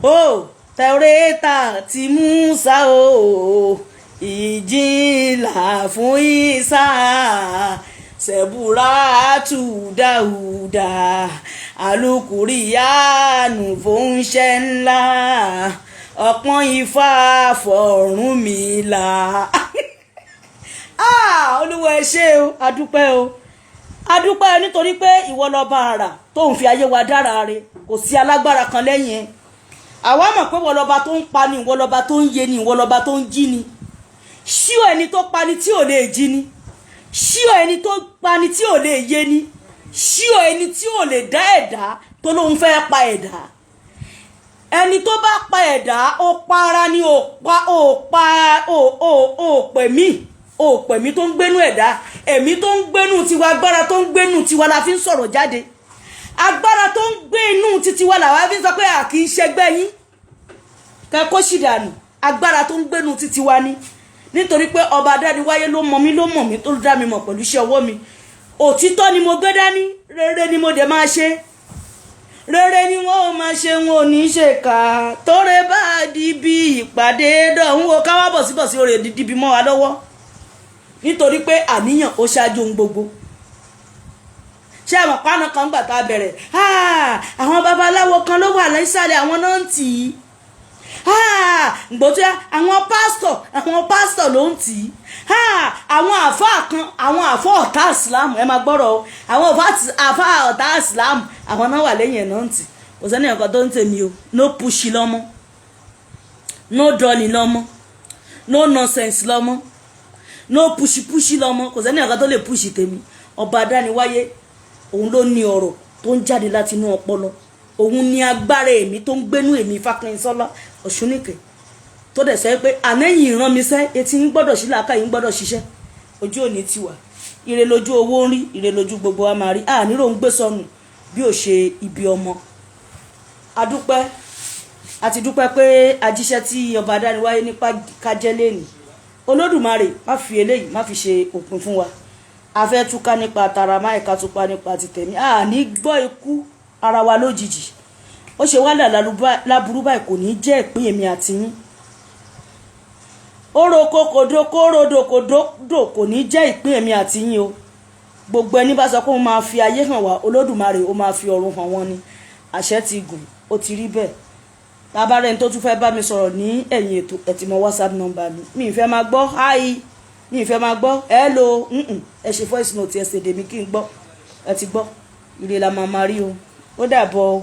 o. Tẹ̀rẹ́tà ti Musa o, ìjìnlá fún Isa, sẹ̀búrátù Dáúdà. Àlùkùríyàánù fòúnṣẹ́ ńlá, ọpọ́n ifá fọ̀rúnmìlà. Ah, Olúwa, ẹ ṣé o, adúpẹ́ o, adúpẹ́, nítorí pé ìwọ lọ́ba àrà tó ń fi ayé wa dára re. Kò sí alágbára kan lẹ́yìn ẹ. Àwa mọ̀ pé ìwọ lọ́ba tó ń pa ni, ìwọ lọ́ba tó ń yé ni, ìwọ lọ́ba tó ń jí ni. Ṣíọ ẹni tó pa ni tí ò lè jí ni, ṣíọ ẹni tó pa ni tí ò lè yé ni, ṣíọ ẹni tí ò lè dá ẹ̀dá tó lóun fẹ́ pa ẹ̀dá. Ẹni tó bá pa ẹ̀dá, ó para ni, ó pa, ó pa, ó pè mí, ó pè mí tó ń gbénú ẹ̀dá. Ẹ̀mí tó ń gbénú tiwa, agbára tó ń gbénú tiwa la fi ń sọ̀rọ̀ jáde. Agbára tó ń gbé inú titiwa làwa fi ń sọ pé a kì í ṣẹgbẹ́ yín, kẹ kó sì dànù. Agbára tó ń gbénú titiwa ni, nítorí pé ọba adániwáyé ló mọ mí, ló mọ̀ mí, tó dá mi mọ̀ pẹ̀lú iṣẹ́ ọwọ́ mi. Òtítọ́ ni mo gbé dání, rere ni mo dẹ̀ máa ṣe, rere ni wọn ò máa ṣe, wọn ò ní ṣe kà tóre bá di bí ìpàdé dọ̀hún o. Káwá bọ̀ síbọ̀ sí oore dídí mọ́ wa lọ́wọ́, nítorí pé àníyàn ó ṣáájú ohun gbogbo. Ṣé àwọn pánà kan gbà tá a bẹ̀rẹ̀, àwọn babaláwo kan ló wà nísàlẹ̀, àwọn náà ń tì í gbòtúyà, àwọn pásítọ̀ ló ń tì í, àwọn àfáà kan, àwọn àfáà ọ̀tá ìsìlámù, ẹ máa gbọ́rọ̀ o, àwọn àfáà ọ̀tá ìsìlámù, àwọn náà wà lẹ́yìn ẹ̀ náà ń tì. Kò sẹ́ni ẹ̀kọ́ tó ń tèmi o. No push lọ́mọ, no dulling lọ́mọ, no nonsense lọ́mọ, no push push lọ́mọ. Kò sẹ́ni ẹ̀kọ́ tó lè push tèmi. Ọba adániwáyé, òun ló ní ọ̀rọ̀ tó ń jáde láti inú ọpọlọ. Òun ní agbára èmi tó ń gbénú èmi Fákànyìnsọ́lá Ọ̀ṣúnìkẹ́, tó dẹ̀ sọ pé ànẹ́yìn ìran mi sẹ́, etí yín gbọ́dọ̀ sí, làákà yín gbọ́dọ̀ ṣiṣẹ́. Ojú òní tiwa, ire lójú owó ń rí, ire lójú gbogbo wa máa rí. Àníró ń gbé sọnù bí ò ṣe ibi ọmọ. Adúpẹ́, àti dúpẹ́ pé ajíṣẹ́ tí ọba adániwáyé nípa kájẹ́ lẹ́nìí. Olódùmarè má fi eléyìí má fi ṣe òpin fún wa. A fẹ́ túká nípa tara máìka, túká nípa ti tẹ̀mí. A ní gbọ́ ikú ara wa lójijì. Ó ṣe wá láburú báyìí, kò ní jẹ́ ìpín èmi àti yín. Ó roko kòdó kó rodò kòdó, kò ní jẹ́ ìpín èmi àti yín o. Gbogbo ẹni bá sọ pé ó máa fi ayé hàn wá, Olódùmarè ó máa fi ọ̀run hàn wọ́n ni. Àṣẹ ti gùn, ó ti rí bẹ́ẹ̀. Tabarẹ́ni tó tún fẹ́ bá mi sọ̀rọ̀ ní ẹ̀yìn ètò, ẹ̀ ti mọ WhatsApp number mi. Mi ì fẹ́ máa gbọ́ hi, mi ì fẹ́ máa gbọ́ hello. Ẹ ṣe voice note, ẹ ṣèdè mi kí n gbọ́. Ẹ ti gbọ́, ire la máa máa rí o. Ó dàbọ̀ o.